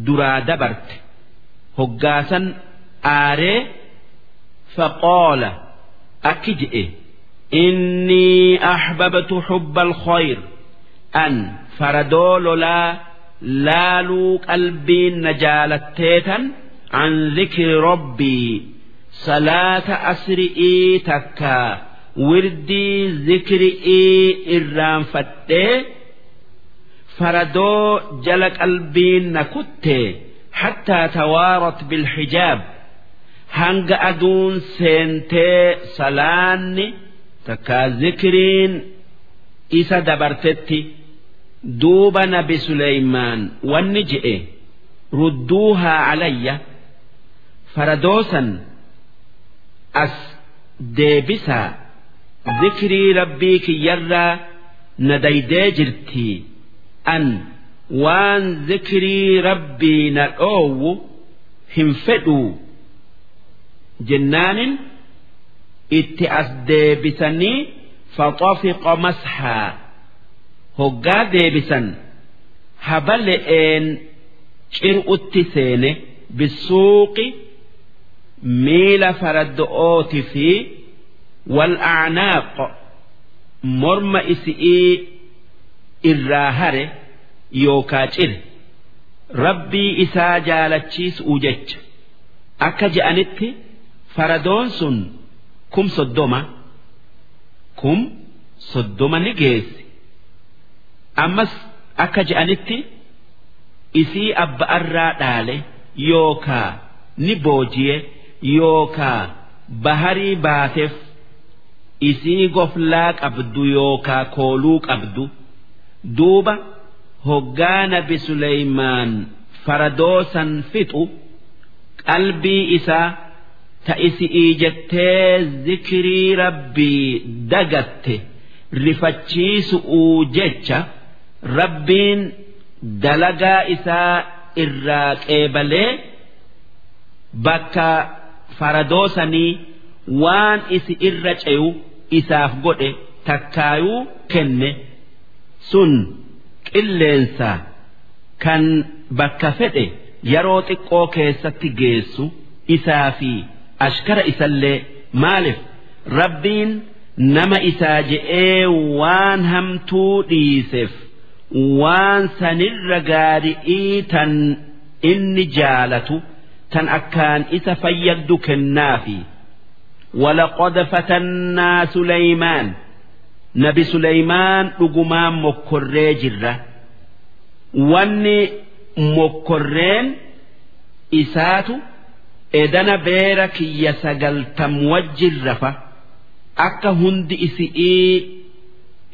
duraa dabarte hoggaasan aaree faqoola akki je'e innii ahbabtu hubba alkhayr an faradoo lolaa laaluu qalbiin na jaalatteetan an dhikri rabbii salaata asri'ii takka wirdii zikri'ii irraanfadhee faradoo jala qalbiin na kutte hattaa tawaarat bilxijaab hanga aduun seentee salaanni takka zikriin isa dabartetti. Duuba nabi Suleymaan wanni je'e rudduuhaa calayya faradoosan as deebisaa zikrii rabbii kiyyarraa na daydee jirtii an waan zikrii rabbii na dhoowwu hin fedhuu jennaanin itti as deebisanii faxafiqa mashaa hoggaa deebisan habale'een cir'utti seene bisuuqi miila faraddo'ooti fi wal a'naaq morma isi'ii irraa hare yookaa cire rabbii isaa jaalachiisuu jecha akka je'anitti faradoon sun 30 30 ni geessi. Ammas akka je'anitti isii abba'arraa dhaale yookaa ni boojiye yookaa baharii baateef isii goflaa qabdu yookaa kooluu qabdu. Duuba hoggaa nabi Suleymaan faradoo san fixu qalbii isaa ta isi'ii jettee zikrii rabbii dagatte rifachiisu'uu jecha rabbiin dalagaa isaa irraa qeebalee bakka faradoo sanii waan isi irra ce'u isaaf godhe takkaayuu kenne sun qilleensa kan bakka fedhe yeroo xiqqoo keessatti geessu isaa fi ashkara isallee. Maaliif rabbiin nama isaa je'ee waan hamtuu dhiiseef waan sanirra gaari'ii tan inni jaalatu tan akkaan isa fayyaddu kennaafi. Walaqad fatannaa Suleymaan nabi Suleymaan dhugumaan mokkorree jirra. Wanni mokkorreen isaatu Edana beera kiyya 90 wajjin rafa akka hundi isi'ii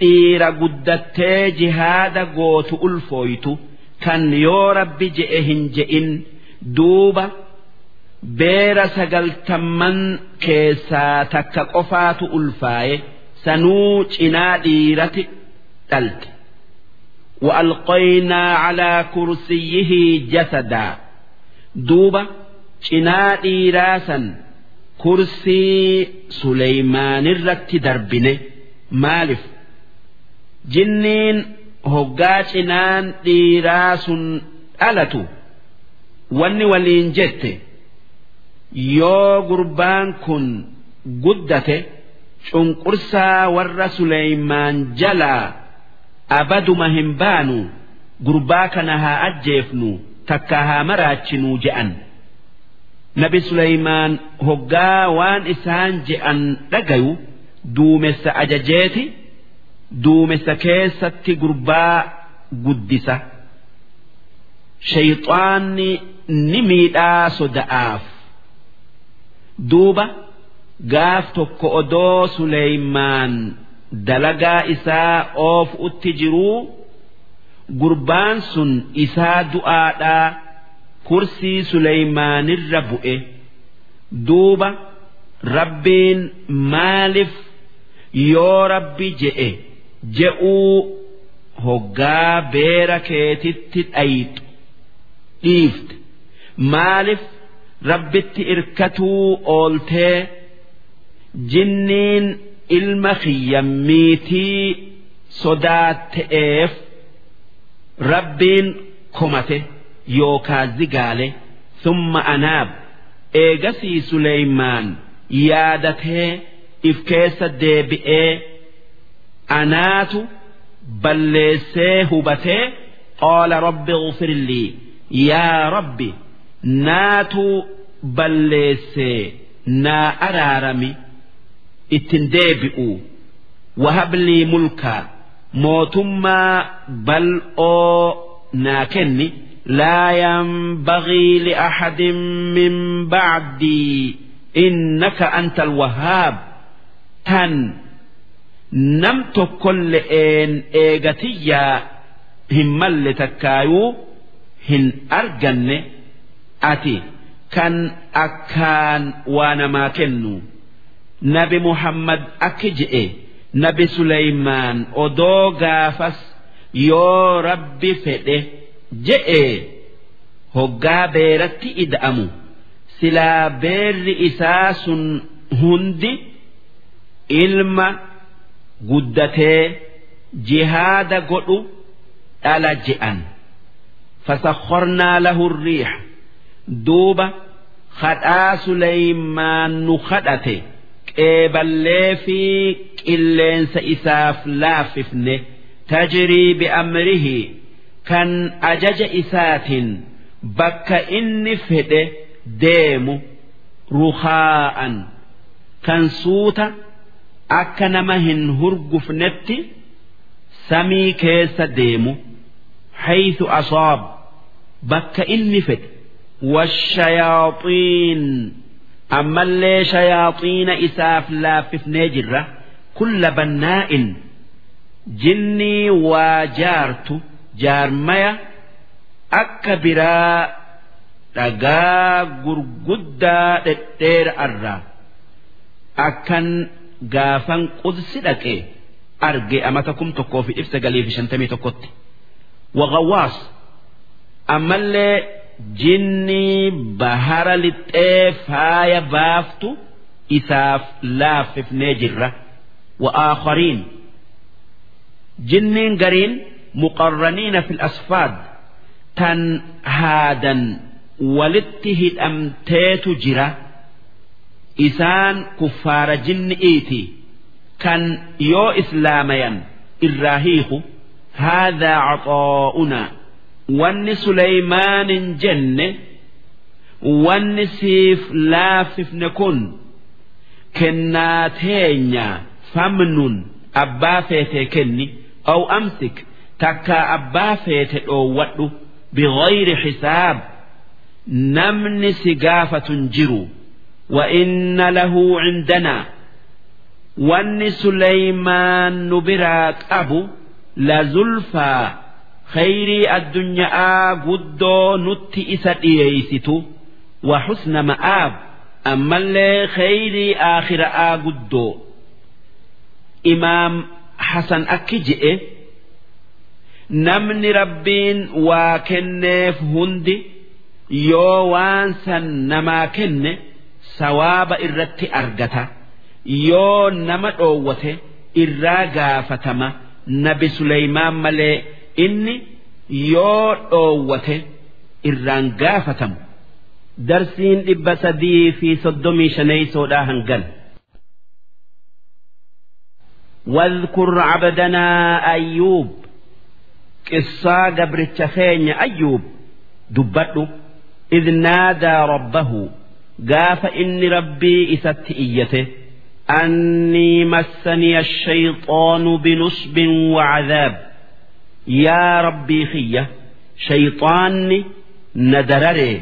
dhiira guddattee jihaada gootu ulfooytu kan yoo rabbi je'e hin je'in duuba beera 90 keessaa takka qofaatu ulfaaye sanuu cinaa dhiirati dhalte. وألقينا على كرسيه جسدا دوبا cinaa dhiiraa san kursii Suleymaan irratti darbine. Maaliif jinniin hoggaa cinaan dhiiraa sun dhalatu wanni waliin jette yoo gurbaan kun guddate cunqursaa warra Suleymaan jalaa abaduma hin baanu gurbaa kana haa ajjeefnu takka haa maraachinuu je'an. Nabi Suleymaan hoggaa waan isaan je'an dhagayu duumessa ajajeeti duumessa keessatti gurbaa guddisa. Shayxaanni ni miidhaa soda'aaf. Duuba gaaf tokko odoo Suleymaan dalagaa isaa oofuutti jiruu gurbaan sun isaa du'aadhaa kursii Suleymaanirra bu'e. Duuba Rabbiin maaliif yoo Rabbi je'e je'uu hoggaa beera keetitti dhayxu dhiifte maaliif Rabbitti irkatuu ooltee jinniin ilma khiyyammiitii sodaatte'eef Rabbiin komate yookaa zigaale. Thumma anaab eegasii Suleymaan yaadatee if keessa deebi'ee anaatu balleessee hubatee qaala rabbi ighfir lii yaa rabbi naatu balleessee naa araarami ittin deebi'u wahab lii mulkaa mootummaa bal'oo naa kenni laa yanbagii li'ahadin min ba'dii innaka antal wahhaab tan nam tokkolle'een eegatiyyaa hin malle takkaayuu hin arganne ati kan akkaan waa namaa kennu. Nabi Muhammad akki je'e Nabi Suleymaan odoo gaafas yoo Rabbi fedhe je'e hoggaa beeratti ida'amu silaa beerri isaa sun hundi ilma guddatee jihaada godhu dhala je'an. Fasakharnaa lahu riix duuba kadhaa Suleymaan nu kadhate qeeballee fi qilleensa isaaf laaffifne tajrii bi'amrihi kan ajaja isaatiin bakka inni fedhe deemu ruhaa'an kan suuta akka nama hin hurgufnetti samii keessa deemu haythu asaab bakka inni fedhe. Washayaaxiin ammallee shayaaxiina isaaf laaffifnee jirra kulla bannaa'in jinnii waa jaartu jaarmaya akka biraa dhagaa gurguddaa dhedheera arraa akkan gaafan qudsi dhaqe arge amata 1951tti. Waqawaas ammallee jinnii bahara lixxee faaya baaftu isaaf laaffifnee jirra. Wa'aakhariin jinniin gariin muqarraniina fil asfaad tan haadan walitti hidhamteetu jira. Isaan kuffaara jinni'iiti kan yoo islaamayan irraa hiiku. Haadhaa caxaa'unaa wanni Suleymaan jenne wanni siif laaffifne kun kennaa teenya famnun abbaa feete kenni aw amsik takkaa abbaa feete dhoowwadhu bighayri xisaab Namni si gaafatun jiru. Wa inna lahu cindanaa, wanni Suleymaan nu biraa qabu, la zulfaa, khayrii addunyaa guddoo nutti isa dhiyeeysitu, wa xusna ma'aab, ammallee khayrii aakhira'aa guddoo. Imaam Hasan akki je'e: Namni Rabbiin waa kenneef hundi yoo waan san namaa kenne sawaaba irratti argata, yoo nama dhoowwate irraa gaafatama. Nabi Suleymaan malee, inni yoo dhoowwate irraan gaafatamu. Darsiin 335soodhaa hangan. واذكر عبدنا أيوب، قصة قبرتش خين أيوب دبته، إذ نادى ربه، قاف إني ربي إست إيته، أني مسني الشيطان بنصب وعذاب. يا ربي خية، شيطاني ندرري،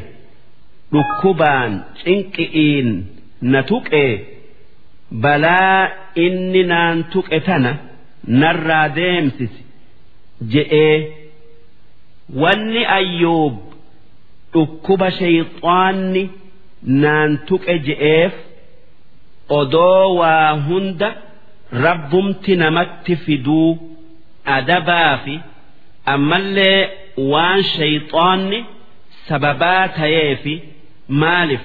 dhukkubaan cinqi'iin na tuqe, balaa inni naan tuqe tana narraa deemsisi je'ee. Wanni Ayyuub dhukkuba shayxaanni naan tuqe je'eef, odoo waa hunda rabbumti namatti fiduu adabaa fi ammallee waan shayxaanni sababaa ta'eefi. Maalif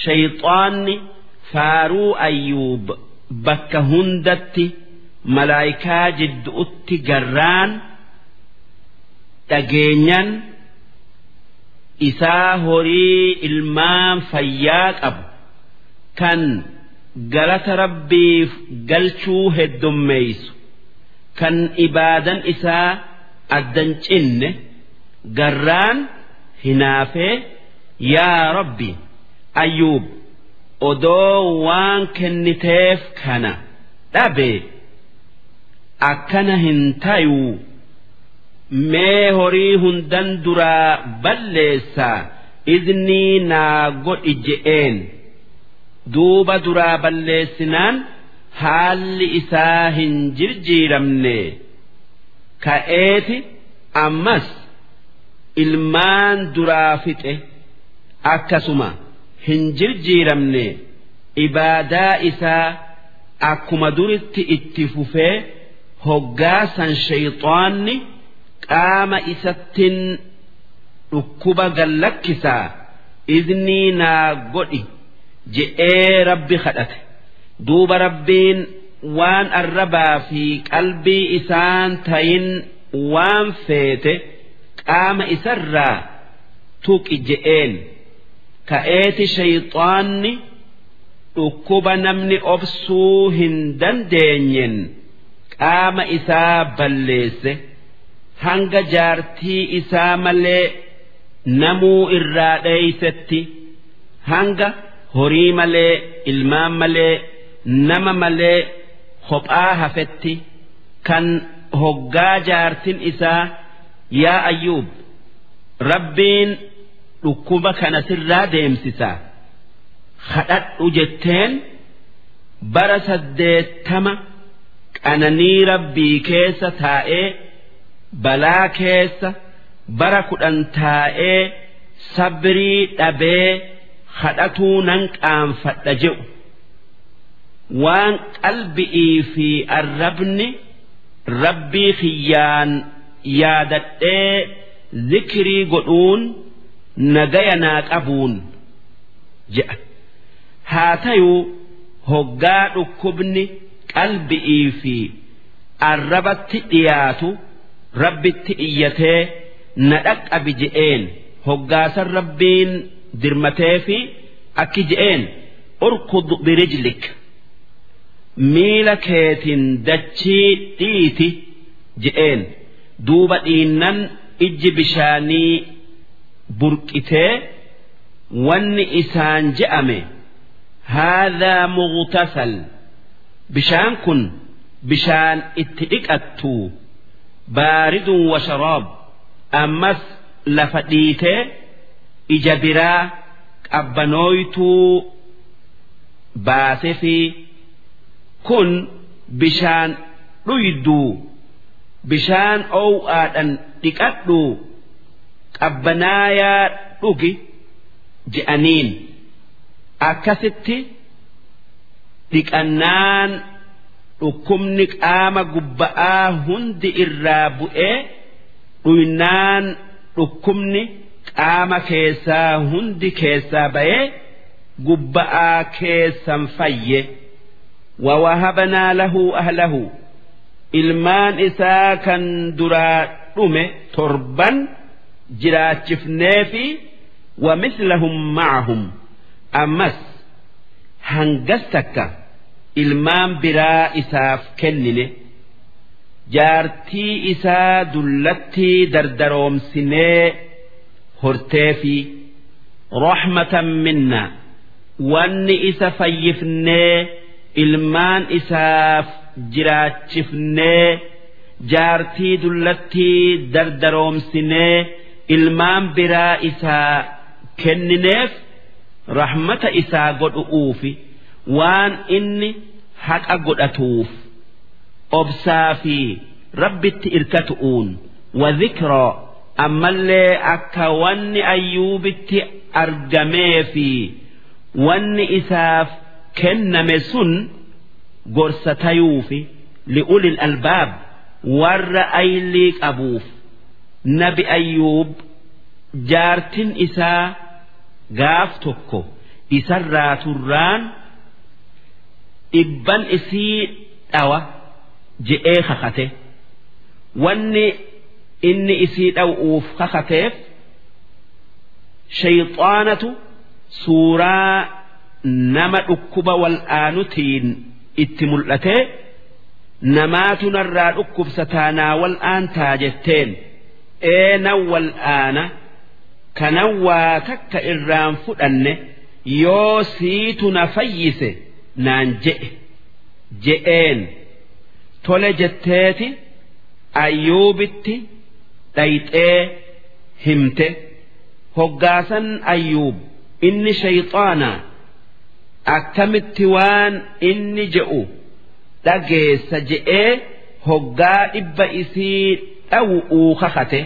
shayxaanni faaruu Ayyuub bakka hundatti malaayikaa jidduutti garraan dhageenyan isaa horii ilmaan fayyaa qabu kan galata Rabbiif galchuu heddummeeysu, kan ibaadan isaa addan cinne garraan hinaafee, yaa Rabbi, Ayyuub odoo waan kenniteef kana dhabe akkana hin tayuu, mee horii hundan duraa balleessaa iznii naa godhi je'een. Duuba duraa balleessinaan haalli isaa hin jirjiiramne. Ka'eeti ammas ilmaan duraa fixe, akkasuma hin jirjiiramne. Ibaadaa isaa akkuma duritti itti fufee, hoggaasan shayxaanni qaama isattin dhukkuba gallakkisaa iznii naa godhi je'ee Rabbi kadhate. Duuba Rabbiin waan arrabaa fi qalbii isaan tayin waan feete qaama isarraa tuqi je'een. Ka'eeti shayxaanni dhukkuba namni obsuu hin dandeenyen qaama isaa balleesse, hanga jaartii isaa malee namuu irraa dheeysetti, hanga horii malee, ilmaan malee, nama malee kophaa hafetti. Kan hoggaa jaartin isaa, "Yaa Ayyuub, Rabbiin dhukkuba kana sirraa deemsisa, kadhadhu" jetteen, bara 80 qananii Rabbii keessa taa'ee, balaa keessa bara 10 taa'ee, sabrii dhabee kadhatuu nan qaanfadha jedhu. Waan qalbi'ii fi arrabni Rabbii kiyyaan yaadadhee zikrii godhuun nagaya naa qabuun je'a. Haa tayuu hoggaa dhukkubni qalbi'ii fi arrabatti dhiyaatu Rabbitti iyyatee na dhaqqabi je'een. Hoggaasan Rabbiin dirmatee fi akki je'een: "Urkud birijlik", miila keetiin dachii dhiiti je'een. Duuba dhiinnan ijji bishaanii burqitee, wanni isaan je'ame: "Haadhaa mughtasal", bishaan kun bishaan itti dhiqattu, baaridun wa sharaab, ammas lafa dhiitee ija biraa qabbanooytuu baase fi kun bishaan dhuyduu bishaan ow'aadhan dhiqadhuu qabbanaayaa dhugi je'aniin. Akkasitti dhiqannaan dhukkubni qaama gubba'aa hundi irraa bu'ee dhuynaan dhukkubni qaama keessaa hundi keessaa ba'ee gubba'aa keessan fayye. Wawahabnaa lahu ahlahu ilmaan isaa kan duraa dhume torban jiraachifneefi wa mislahum ma'ahum ammas hangas takka ilmaan biraa isaaf kennine. Jaartii isaa dullattii dardaroomsinee horteefi rahmatan minna wanni isa fayyifnee ilmaan isaaf jiraachifnee jaartii dullattii dardaroomsinee ilmaan biraa isaa kennineef rahmata isaa godhuufi waan inni haqa godhatuuf obsaa fi rabbitti irkatu'uun wa dhikraa ammallee akka wanni Ayyuubitti argamee fi wanni isaaf kenname sun gorsa tayuufi li'ulil albaab warra aylii qabuuf. Nabi Ayyuub jaartin isaa gaaf tokko isarraa turraan dhibban isii dhawa je'ee kakate. Wanni inni isii dhaw'uuf kakateef shayxaanatu suuraa nama dhukkuba wal'aanutiin itti mul'atee namaatu narraa dhukkubsataa naa wal'aantaa jetteen ee nan wal'aana kanan waa takka irraan fudhanne yoo siitu na fayyise naan je'e je'een tole jetteeti Ayyuubitti dhayxee himte. Hoggaasan Ayyuub inni shayxaana akkamitti waan inni je'u dhageessa je'ee hoggaa dhibba isii dhawu'uu kakate.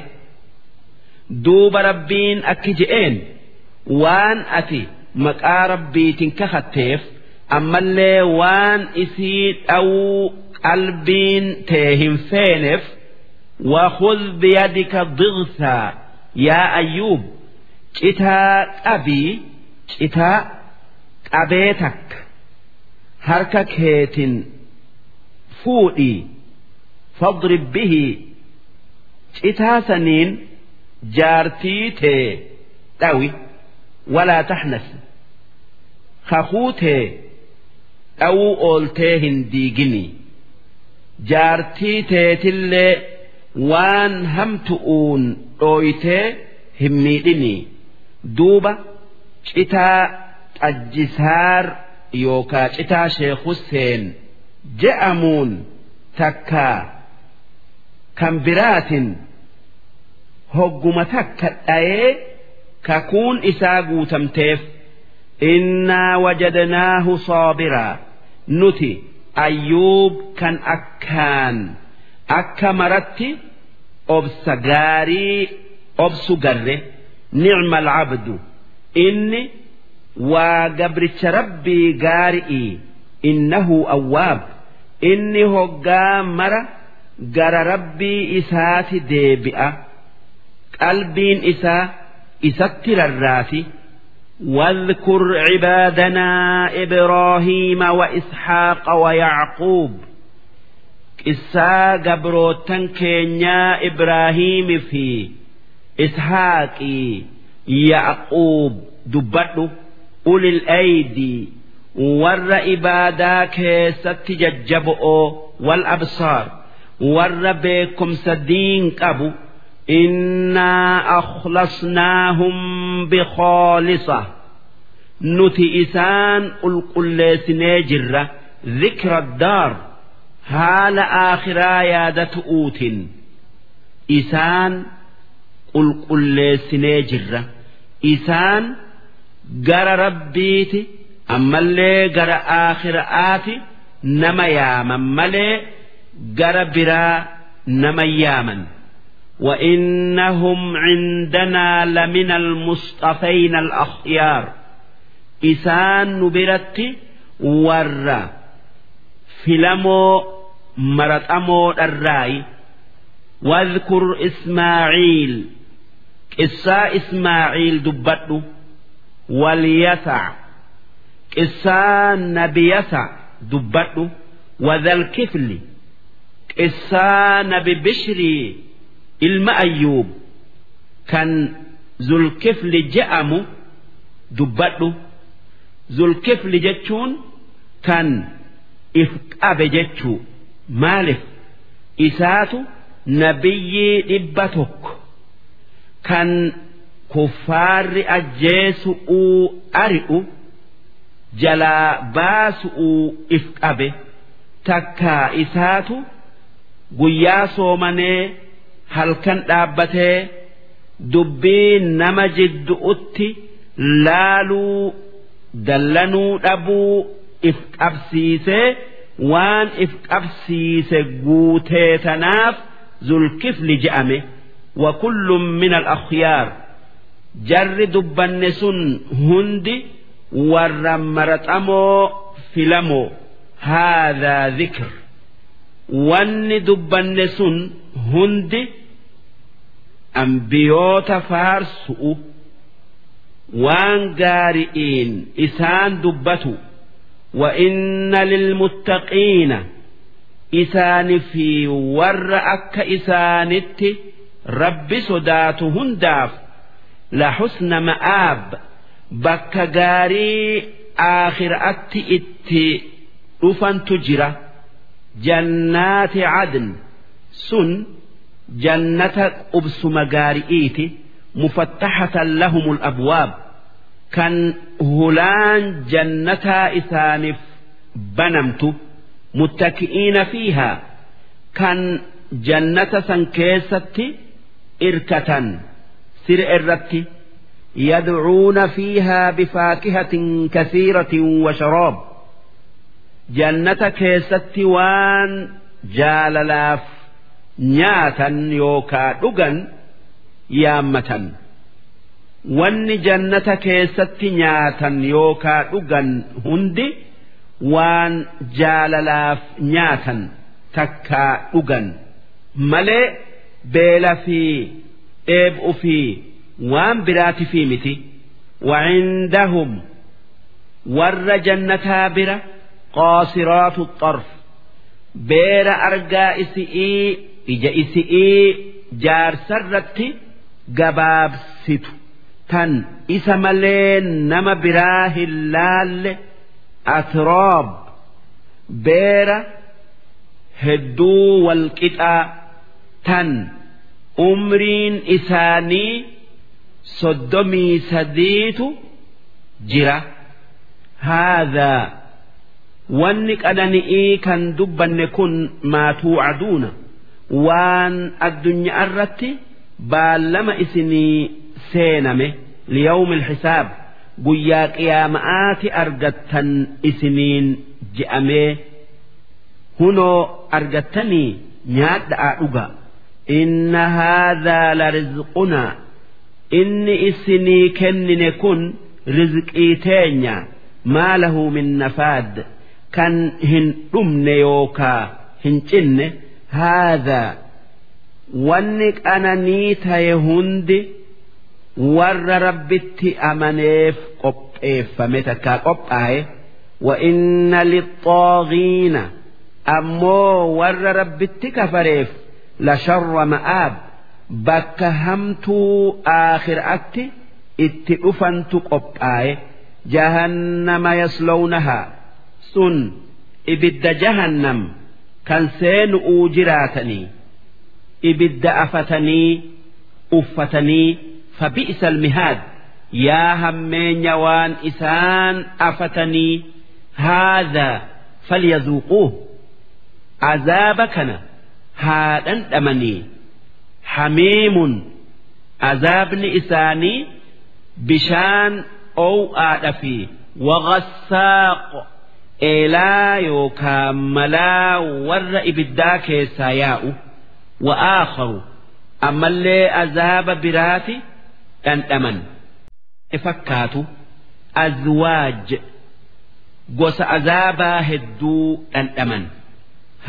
Duuba Rabbiin akki je'een waan ati maqaa Rabbiitiin kakatteef ammallee waan isii dhawuu qalbiin tee hin feeneef وخذ بيدك ضغثا يا أيوب citaa qabii citaa qabee takka harka keetin fuudhii fadrib bihi citaa saniin jaartii tee dhawi walaa taxnas kakuu tee dhawuu ooltee hin diigini jaartii teetillee waan hamtu'uun dhooytee hin miidhini. Duuba citaa xajjisaar yookaa citaa Sheekh Huseen je'amuun takka kan biraatin hogguma takka dhayee kakuun isaa guutamteef. Innaa wajadnaahu saabiraa nuti Ayyuub kan akkaan akka maratti obsa gaarii obsu garre. Nicma alcabdu inni waa gabricha Rabbii gaari'ii innahu awwaab inni hoggaa mara gara Rabbii isaati deebi'a qalbiin isaa isatti rarraati. واذكر عبادنا إبراهيم وإسحاق ويعقوب قصة قبروتن كينيا إبراهيم في إسحاقي يعقوب دبتو أولي الأيدي ور إبادا كيست ججبؤ والأبصار ور بكم سدين قبو إنا أخلصناهم بخالصة نتي إسان القليسني جرة ذكر الدار هال آخرا يادة أوت إسان القليسني جرة Isaan gara Rabbiiti ammallee gara aakhira'aati nama yaaman malee gara biraa nama yaaman. وإنهم عندنا لمن المصطفين الأخيار إسان نبرت ور فيلمو مرتأمو الرأي. واذكر إسماعيل قصة إسماعيل دبته واليسع قصة نبي يسع دبته وذا الكفل قصة نبي بشري ilma Ayyuub kan Zulkifli je'amu dubbadhu. Zulkifli jechuun kan if qabe jechuu. Maalif isaatu nabiyyii 100 kan kuffaarri ajjeesu'uu ari'u jalaa baasu'uu if qabe. Takkaa isaatu guyyaa soomanee halkan dhaabbatee dubbii nama jiddu'utti laaluu dallanuu dhabuu if qabsiisee waan if qabsiise guutee tanaaf Zulkifli je'ame. Wa kullun min al-akhyaar jarri dubbanne sun hundi warra maraxamoo filamoo. Haadhaa dhikr wanni dubbanne sun hundi ambiyoota faarsu'u waan gaari'iin isaan dubbatu. Wa inna lilmuttaqiina isaani fi warra akka isaanitti Rabbi sodaatu hundaaf la husna ma'aab bakka gaarii aakhiraatti itti dhufantu jira. Jannaati cadn sun jannata qubsuma gaari'iiti. Mufattaxatan lahumul abwaab kan hulaan jannataa isaaniif banamtu. Muttaki'iina fiihaa kan jannata san keessatti irkatan sire irratti. Yadcuuna fiihaa bifaakihatin kasiiratin wa sharaab jannata keessatti waan jaalalaaf nyaatan yookaa dhugan yaammatan. Wanni jannata keessatti nyaatan yookaa dhugan hundi waan jaalalaaf nyaatan takkaa dhugan malee beela fi dheeb'u fi waan biraati fi miti. Wacindahum warra jannataa bira qaasiraatu xarf beera argaa isi'ii ija isi'ii jaarsarratti gabaabsitu tan isa malee nama biraa hin laalle. Atraab beera hedduu walqixaa tan umriin isaanii 33 jira. Haadhaa wanni qanani'ii kan dubbanne kun maa tuucaduuna waan addunyaa irratti baallama isinii seename liyawmil hisaab guyyaa qiyaama'aati argattan isiniin je'amee hunoo argattanii nyaadhaa dhuga. Inna haadhaa la rizqunaa inni isinii kennine kun rizqii teenya maa lahu min nafaad kan hin dhumne yookaa hin cinne. Haadhaa wanni qananii ta'e hundi warra Rabbitti amaneef qopheeffame takkaa qophaa'e. Wa inna lixxaagiina ammoo warra Rabbitti kafareef la sharra ma'aab bakka hamtuu aakhiraatti itti dhufantu qophaa'e. Jahannama yaslawnahaa sun ibidda jahannam kan seenu'uu jiraatanii ibidda afatanii uffatanii. Fabi'sa almihaad yaa hammeenya waan isaan afatanii. Haadhaa falyazuuquuh azaaba kana haa dhandhamanii. Hamiimun azaabni isaanii Bishaan ow'aadha fi waghassaaq eelaa yookaa malaa warra ibiddaa keessaa yaa'u. Wa aakharu ammallee azaaba biraati dhandhaman fakkaatu. Azwaaj gosa azaabaa hedduu dhandhaman.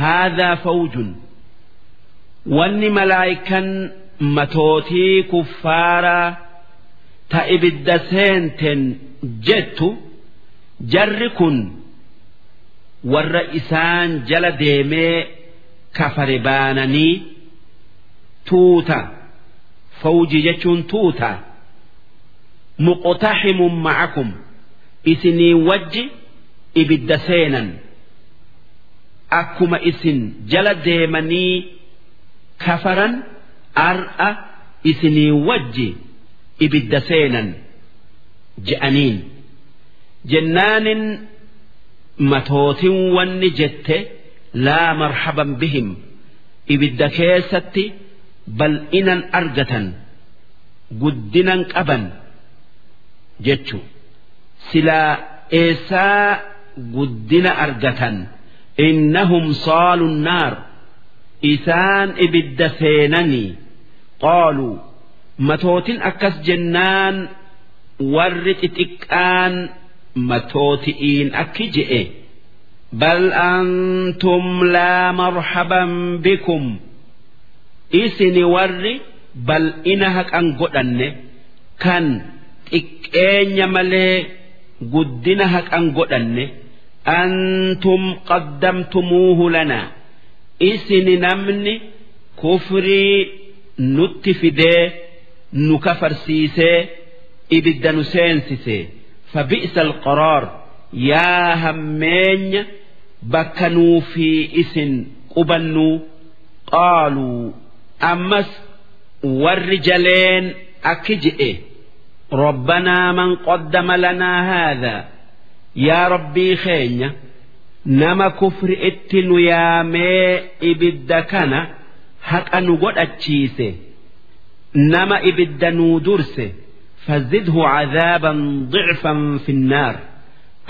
Haadhaa fawjun wanni malaayikan matootii kuffaaraa ta ibidda seenten jettu jarri kun warra isaan jala deemee kafare baananii tuuta. Fawji jechuun tuuta. Muqtaximun ma'akum isinii wajji ibidda seenan akkuma isin jala deemanii kafaran ar'a isinii wajji ibidda seenan je'aniin. Jennaanin matootin wanni jette laa marhaban bihim ibidda keessatti bal'inan argatan guddinan qaban jechu. Silaa eessaa guddina argatan? Innahum saalun naar isaan ibidda seenanii. Qaaluu matootin akkas jennaan warri xixiqqaan matooti'iin akki je'e bal antum laa marhaban bikum isini warri bal'ina haqan godhanne kan xiqqeenya malee guddina haqan godhanne. Antum qaddamtumuuhu lanaa isini namni kufrii nutti fidee nu kafarsiisee ibidda nu seensise. Fabi'sa alqaraar yaa hammeenya bakka nuufi isin qubannuu. Qaaluu ammas warri jaleen akki je'e rabbanaa man qaddama lanaa haadhaa yaa rabbii keenya nama kufri itti nu yaamee ibidda kana haqa nu godhachiise nama ibidda nuu durse fazidhu cadaaban dicfan fi nnaar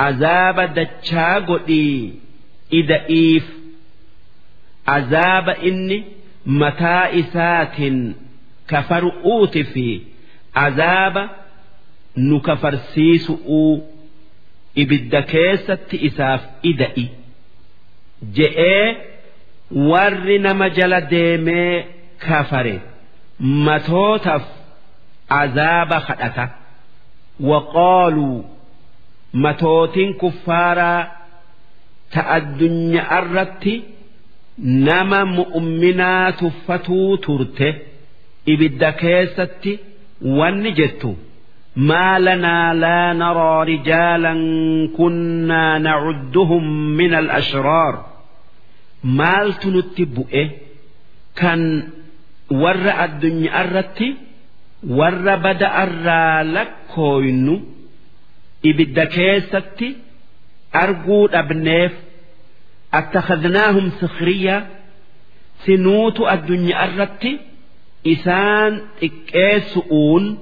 azaaba dachaa godhii ida'iif azaaba inni mataa isaatiin kafaru'uuti fi azaaba nu kafarsiisu'uu ibidda keessatti isaaf ida'i je'ee warri nama jala deemee kafare matootaaf azaaba kadhata. Waqaaluu matootiin kuffaaraa ta addunyaa irratti nama mu'minaa tuffatuu turte ibidda keessatti wanni jettu ما لنا لا نرى رجالا كنا نعدهم من الأشرار مالت نتبؤه كان ور الدنيا الرتي ور بدأ الرالكوين إبدا كيستي أرجو أبنيف اتخذناهم سخرية سنوت الدنيا الرتي إسان إكيسؤون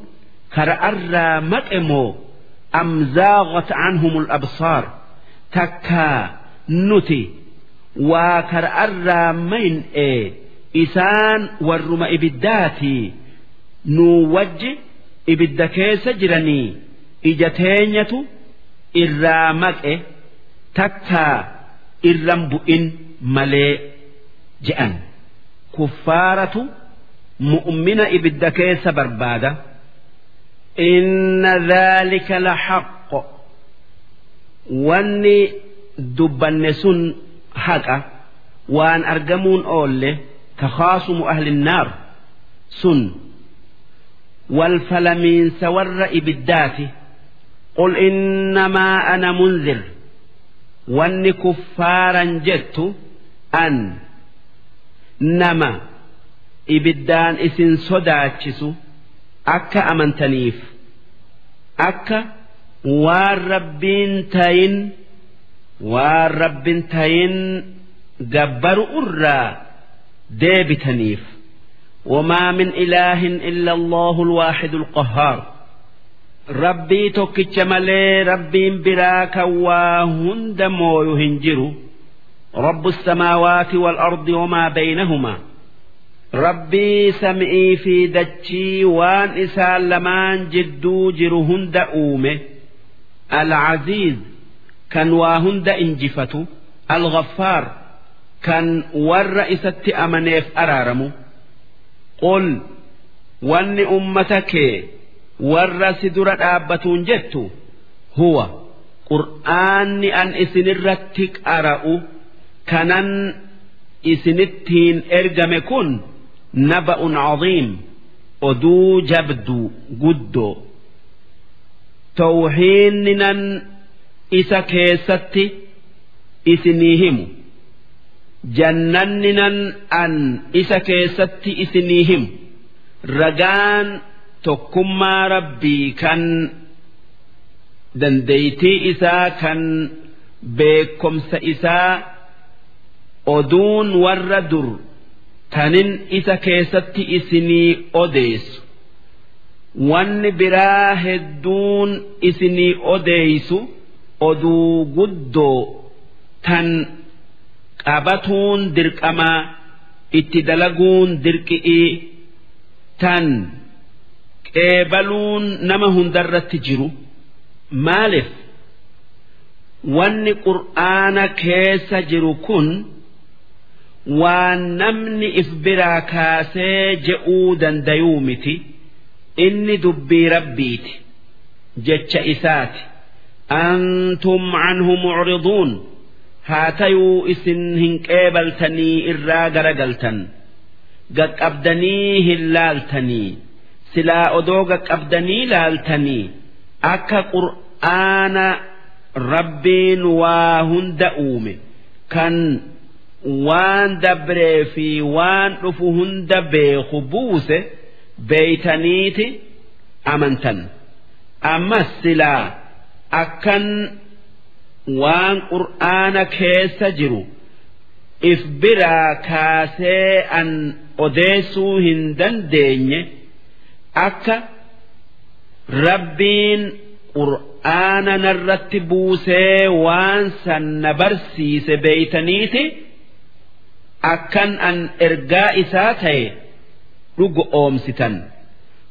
كرأرى مكمو أم زاغت عنهم الأبصار تكا نتي وكرأرى من إيه إسان ورم إبداتي نوج إبدكي سجرني إجتينية إرامك إيه تكا إرمبئن ملي جأن كفارة مؤمن إبدكي سبربادة. إن ذلك لحق واني دبنسون حقا وان أرجمون أولي تخاصم أهل النار سن والفلمين سور إبداتي. قل إنما أنا منذر واني كفارا جدت أن نما إبدان إسن صداتشسو akka amantaniif akka waan rabbiin tayin gabbaru irraa deebitaniif. Wamaa min ilaahin illa Allahu alwaahidul qahhaar. Rabbii tokkicha malee rabbiin biraa kan waa hunda mooyu hin jiru. Rabbu samaawaati wal ardi wamaa baynahumaa. Rabbii sam'ii fi dachii waan isaan lamaan jidduu jiru hunda uume. Al-Aziiz kan waa hunda injifatu. Al-Ghaffaar kan warra isatti amaneef araaramu. Qul wanni ummata kee warra si dura dhaabbatuun jettu huwa qur'aanni an isinirratti qara'u kanan isinittiin ergame kun naba'un caziim oduu jabdu guddoo tawxiinni nan isa keessatti isinii himu jannanni nan an isa keessatti isinii himu ragaan tokkummaa rabbii kan dandeeytii isaa kan beekomsa isaa oduun warra dur tanin isa keessatti isinii odeessu wanni biraa hedduun isinii odeessu oduu guddoo tan qabatuun dirqamaa itti dalaguun dirqi'ii tan qeebaluun nama hundarratti jiru. Maaliif wanni qur'aana keessa jiru kun waan namni if biraa kaasee je'uu dandayuu miti. Inni dubbii rabbiiti, jecha isaati. Antum anhu mucriduun haa tayuu isin hin qeebaltanii irraa garagaltan, gaqqabdanii hin laaltanii. Silaa odoo gaqqabdanii laaltanii akka qur'aana rabbiin waa hunda uume kan waan dabree fi waan dhufu hunda beeku buuse beeytaniiti amantan. Ammas silaa akkan waan qur'aana keessa jiru if biraa kaasee an odeessuu hin dandeenye akka rabbiin qur'aana narratti buusee waan san na barsiise beeytaniiti akkan an ergaa isaa ta'e dhugo oomsitan.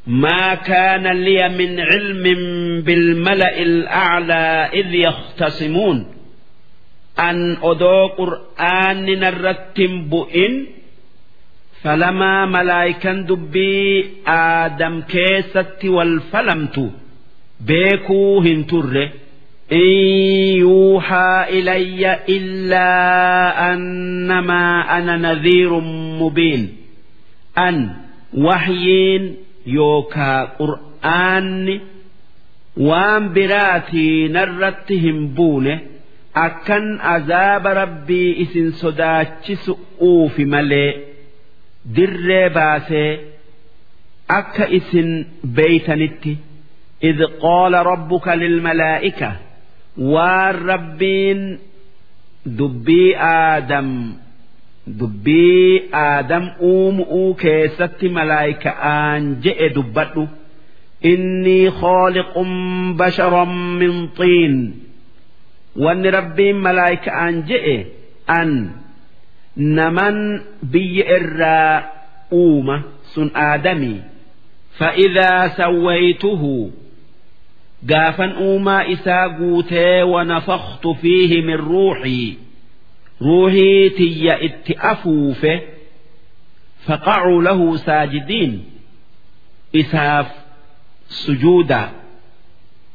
ما كان لي من علم بالملأ الأعلى إذ يختصمون أن أدو قرآن نرتم بؤن فلما ملائكا دبي آدم كيست والفلمت بيكو هنتر إن يوحى إلي إلا أنما أنا نذير مبين أن وحيين يوكا قرآن وان براتي نرتهم بونه أكن عذاب ربي إسن صداتش سؤوف ملي در باسي أك إسن بيتنتي إذ قال ربك للملائكة والربين دبي آدم دبي آدم أوم كيست ملائكة أنجئ دبته إني خالق بشرا من طين وأن ربي ملائكة أنجئ أن نمن بي إرى أومة سن آدمي فإذا سويته قافا أوما إساقوتي ونفخت فيه من روحي روحي تي اتأفوفه فقعوا له ساجدين إساف سجودا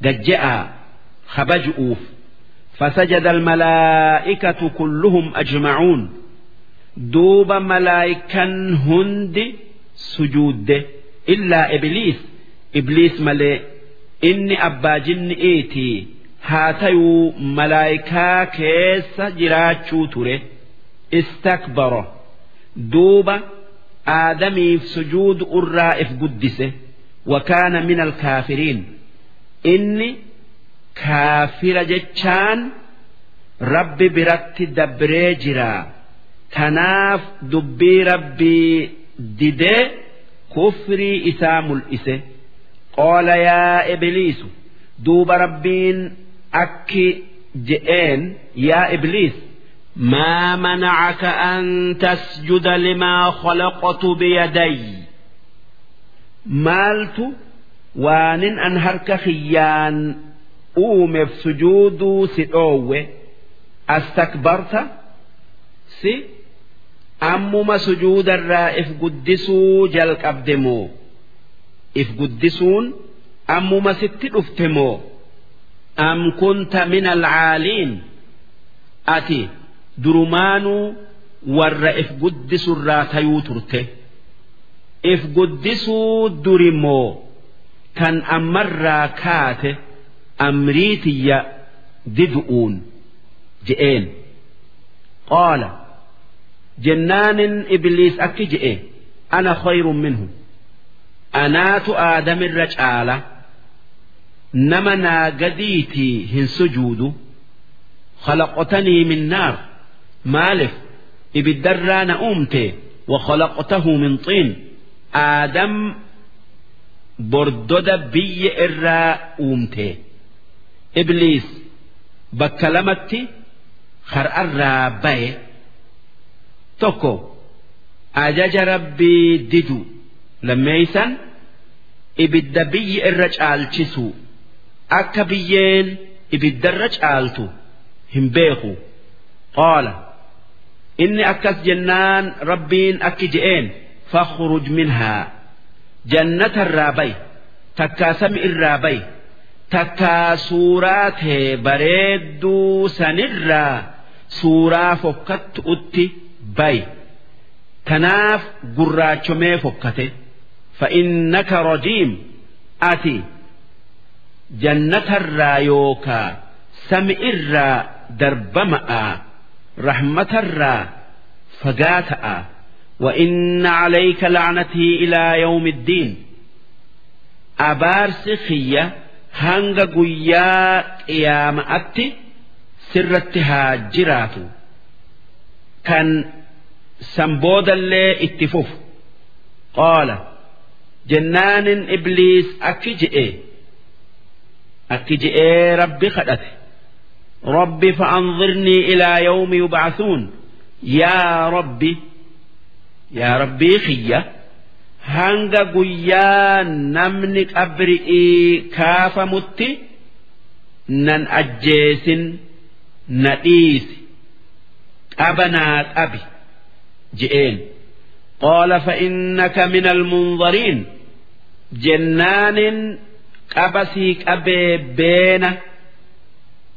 قجأ خبجؤوف فسجد الملائكة كلهم أجمعون دوب ملائكا هند سجود إلا إبليس إبليس ملئ إني أبا جن إيتي هاتيو ملائكا كيس جراتشو تره استكبر دوب آدمي في سجود الرائف قدسه وكان من الكافرين إني كافر جتشان ربي برت دبريجرا تناف دبي ربي ديدي كفري إسام الإسه. Qaala yaa Ibliisu, duuba Rabbiin akki je'een: yaa Ibliis, ما منعك أن تسجد لما خلقت بيدي؟ Maaltu waanin an harka kiyyaan uumeef sujuuduu si dhoowwe? Astakbarta, si ammuma sujuudarraa if guddisuu jalqabde moo, if guddisuun ammuma sitti dhufte moo, أم كنت من العالين, ati durumaanuu warra if guddisurraa tayuu turte, if guddisuu duri moo tan ammarraa kaate amriitiyya didu'uun je'een? Qaala, jennaanin Ibliis akki je'e: أنا خير منه, anaatu Aadamirra caala, nama naa gadiitii hin sujuudu. خلقتني من نار, maalif ibiddarraa na uumte, وخلقته من طين, Aadam bordoda biyya irraa uumte. Ibliis bakka lamatti har'arraa baye. Tokko, ajaja Rabbii didu. Lammeeysan, ibidda biyya irra caalchisu. Akka biyyeen ibiddarra caaltu hin beeku. Qaala, inni akkas jennaan Rabbiin akki je'een: فاخرج منها, jannatarraa bay, takkaa sami irraa bay, takkaa suuraa tee bareedduu sanirraa suuraa fokkattu'utti bay. Tanaaf gurraachomee fokkate. فإنك رجيم, ati jannatarraa yookaa sami irraa darbama'a, rahmatarraa fagaata'a. وإن عليك لعنتي إلى يوم الدين, abaarsi kiyya hanga guyyaa qiyaama'atti sirratti haa jiraatu, kan san boodallee itti fufu. Qaala, jennaanin Ibliis akki je'ee Rabbi kadhate: رب فأنظرني إلى يوم يبعثون, yaa Rabbi, yaa Rabbii kiyya, hanga guyyaa namni qabri'ii kaafamutti nan ajjeesin, na dhiisi, qaba naa qabi je'een. قال فإنك من المنظرين, jennaanin qabasii qabee beena,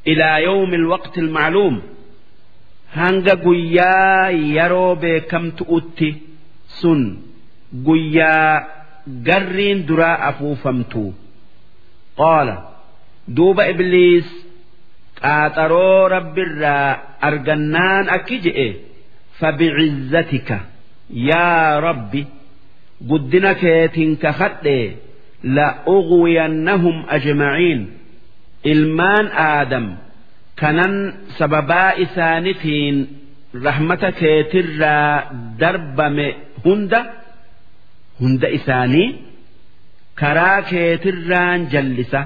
إلى يوم الوقت المعلوم, hanga guyyaa yeroo beekamtu'utti, sun guyyaa garriin duraa afuufamtu. Qaala, duuba Ibliis qaaxaroo Rabbirraa argannaan akki je'e: فبعزتك yaa Rabbi, guddina keetiin kakadhe, لأغوينهم أجمعين, ilmaan Aadam kanan sababaa isaanitiin rahmata keetirraa darbame hunda, hunda isaanii karaa keetirraan jallisa,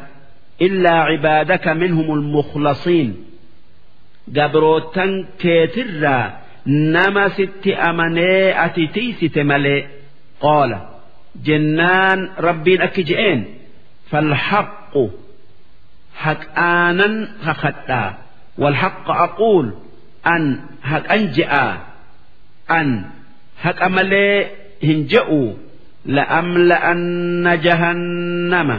إلا عبادك منهم المخلصين, gabrootan keetirraa nama sitti amanee ati tiisite malee. Qaala, jennaan Rabbiin akki je'een: فالحق, haqaanan kakadhaa, والحق أقول, an haqan je'a, an haqa malee hin je'u, لأملأن جهنم,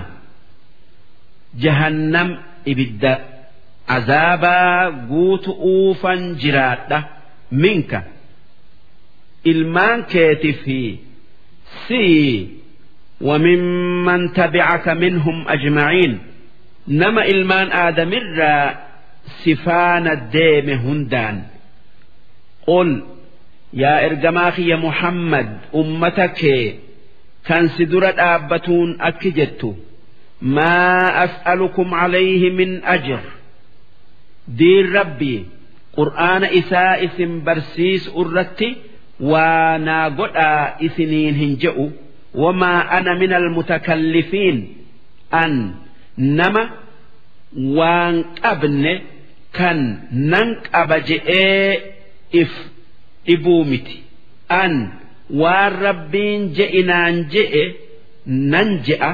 jahannam ibidda azaabaa guutu'uufan jiraadha, منك, ilmaan keeti fi sii, وممن تبعك منهم أجمعين, nama ilmaan Aadamirraa sifaana deeme hundaan. قل, yaa ergamaa kiyya Muhammad, ummata kee kan si dura dhaabbatuun akki jettu: ما أسألكم عليه من أجر, diin Rabbii qur'aana isaa isin barsiisu irratti waa naa godhaa isiniin hin je'u. وما أنا من المتكلفين. An nama waan qabne kan nan qaba je'ee if dhibuu miti. An waan Rabbiin je'inaan je'e nan je'a,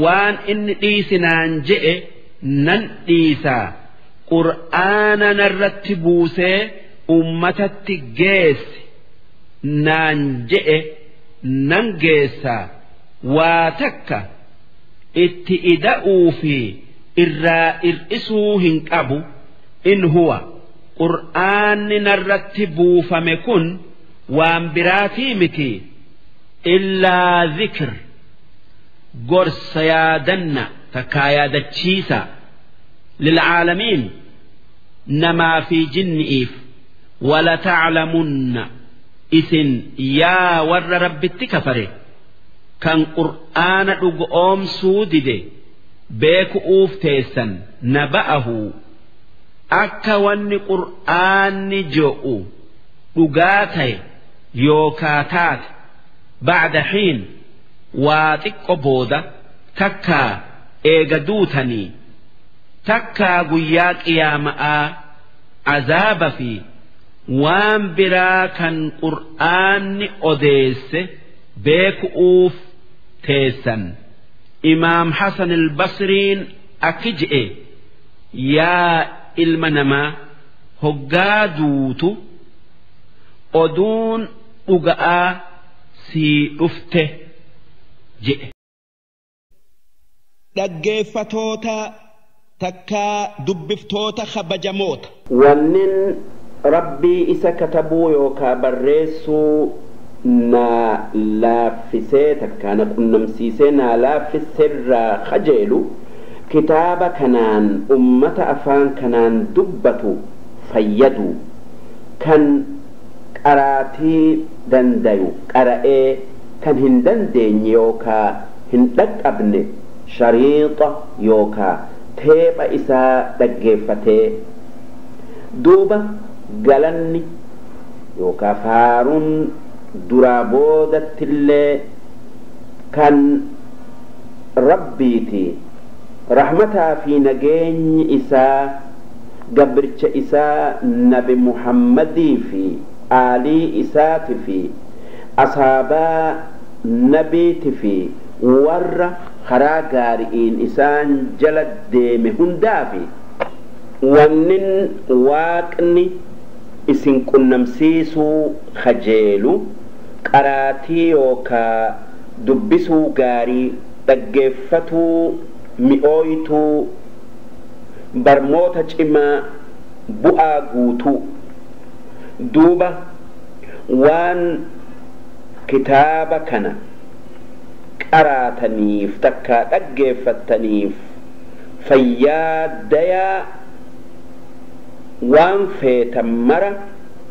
waan inni dhiisinaan je'e nan dhiisaa. Qur'aana narratti buusee ummatatti geesse naan je'e nan geessaa. Waa takka itti ida'uu fi irraa ir'isuu hin qabu. In huwa, qur'aanni narratti buufame kun, waan biraatii miti illaa zikr, gorsa, yaadanna takkaa yaadachiisa, lilcaalamiin, namaa fi jinni'iif. Walataclamunna, isin yaa warra Rabbitti kafare kan qur'aana dhugoomsuu dide, beeku'uuf teessan, naba'ahu, akka wanni qur'aanni je'u dhugaa ta'e yookaa taate, ba'da hiin, waa xiqqo booda, takkaa eega duutanii, takkaa guyyaa qiyaama'aa, azaaba fi waan biraa kan qur'aanni odeesse beeku'uuf teessan. Imaam Hasan al-Basriin akki je'e: yaa ilma namaa, hoggaa duutu oduun dhuga'aa sii dhufte je'e. Dhaggeeffatoota takkaa dubbiftoota kabajamoota. Wannin Rabbii isa katabuu yookaa barreessuu naa laaffisee, takkaa na qunnamsiisee naa laaffisserraa kajeelu kitaaba kanaan ummata afaan kanaan dubbatu fayyadu, kan qaraatii dandayu qara'ee, kan hin dandeenye yookaa hin dhaqqabne shariixa yookaa teepha isaa dhaggeeffatee. Duuba galanni yookaa faaruun duraa boodattillee kan Rabbiiti. Rahmataa fi nageenyi isaa gabricha isaa Nabi Muhammadii fi aalii isaati fi asaabaa nabiiti fi warra karaa gaari'iin isaan jala deeme hundaafi. Wannin Waaqni isin qunnamsiisuu kajeelu qaraatii yookaa dubbisuu gaarii, dhaggeeffatuu mi'ooytuu, barmoota cimaa bu'aa guutuu. Duuba waan kitaaba kana qaraataniif takkaa dhaggeeffattaniif fayyaa dayaa. Waan feetan mara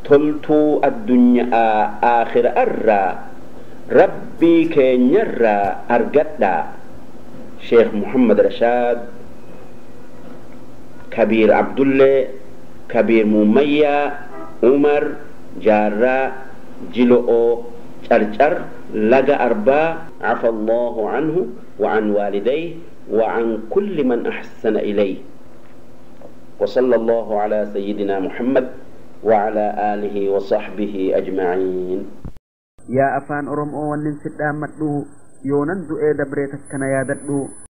toltuu addunyaa aakhira irraa Rabbii keenyarraa argadhaa. Sheekh Muhammad Rashaad Kabiir Abdullee Kabiir Muummayyaa Umar Jaarraa, Jilo'oo, Carcar, Laga Arbaa. عفا الله عنه وعن والديه وعن كل من أحسن إليه، وصلى الله على سيدنا محمد وعلى آله وصحبه أجمعين. Yaa afaan Oromoo, wannin si dhaammadhu, yoonan du'ee dabree takkana yaadadhu.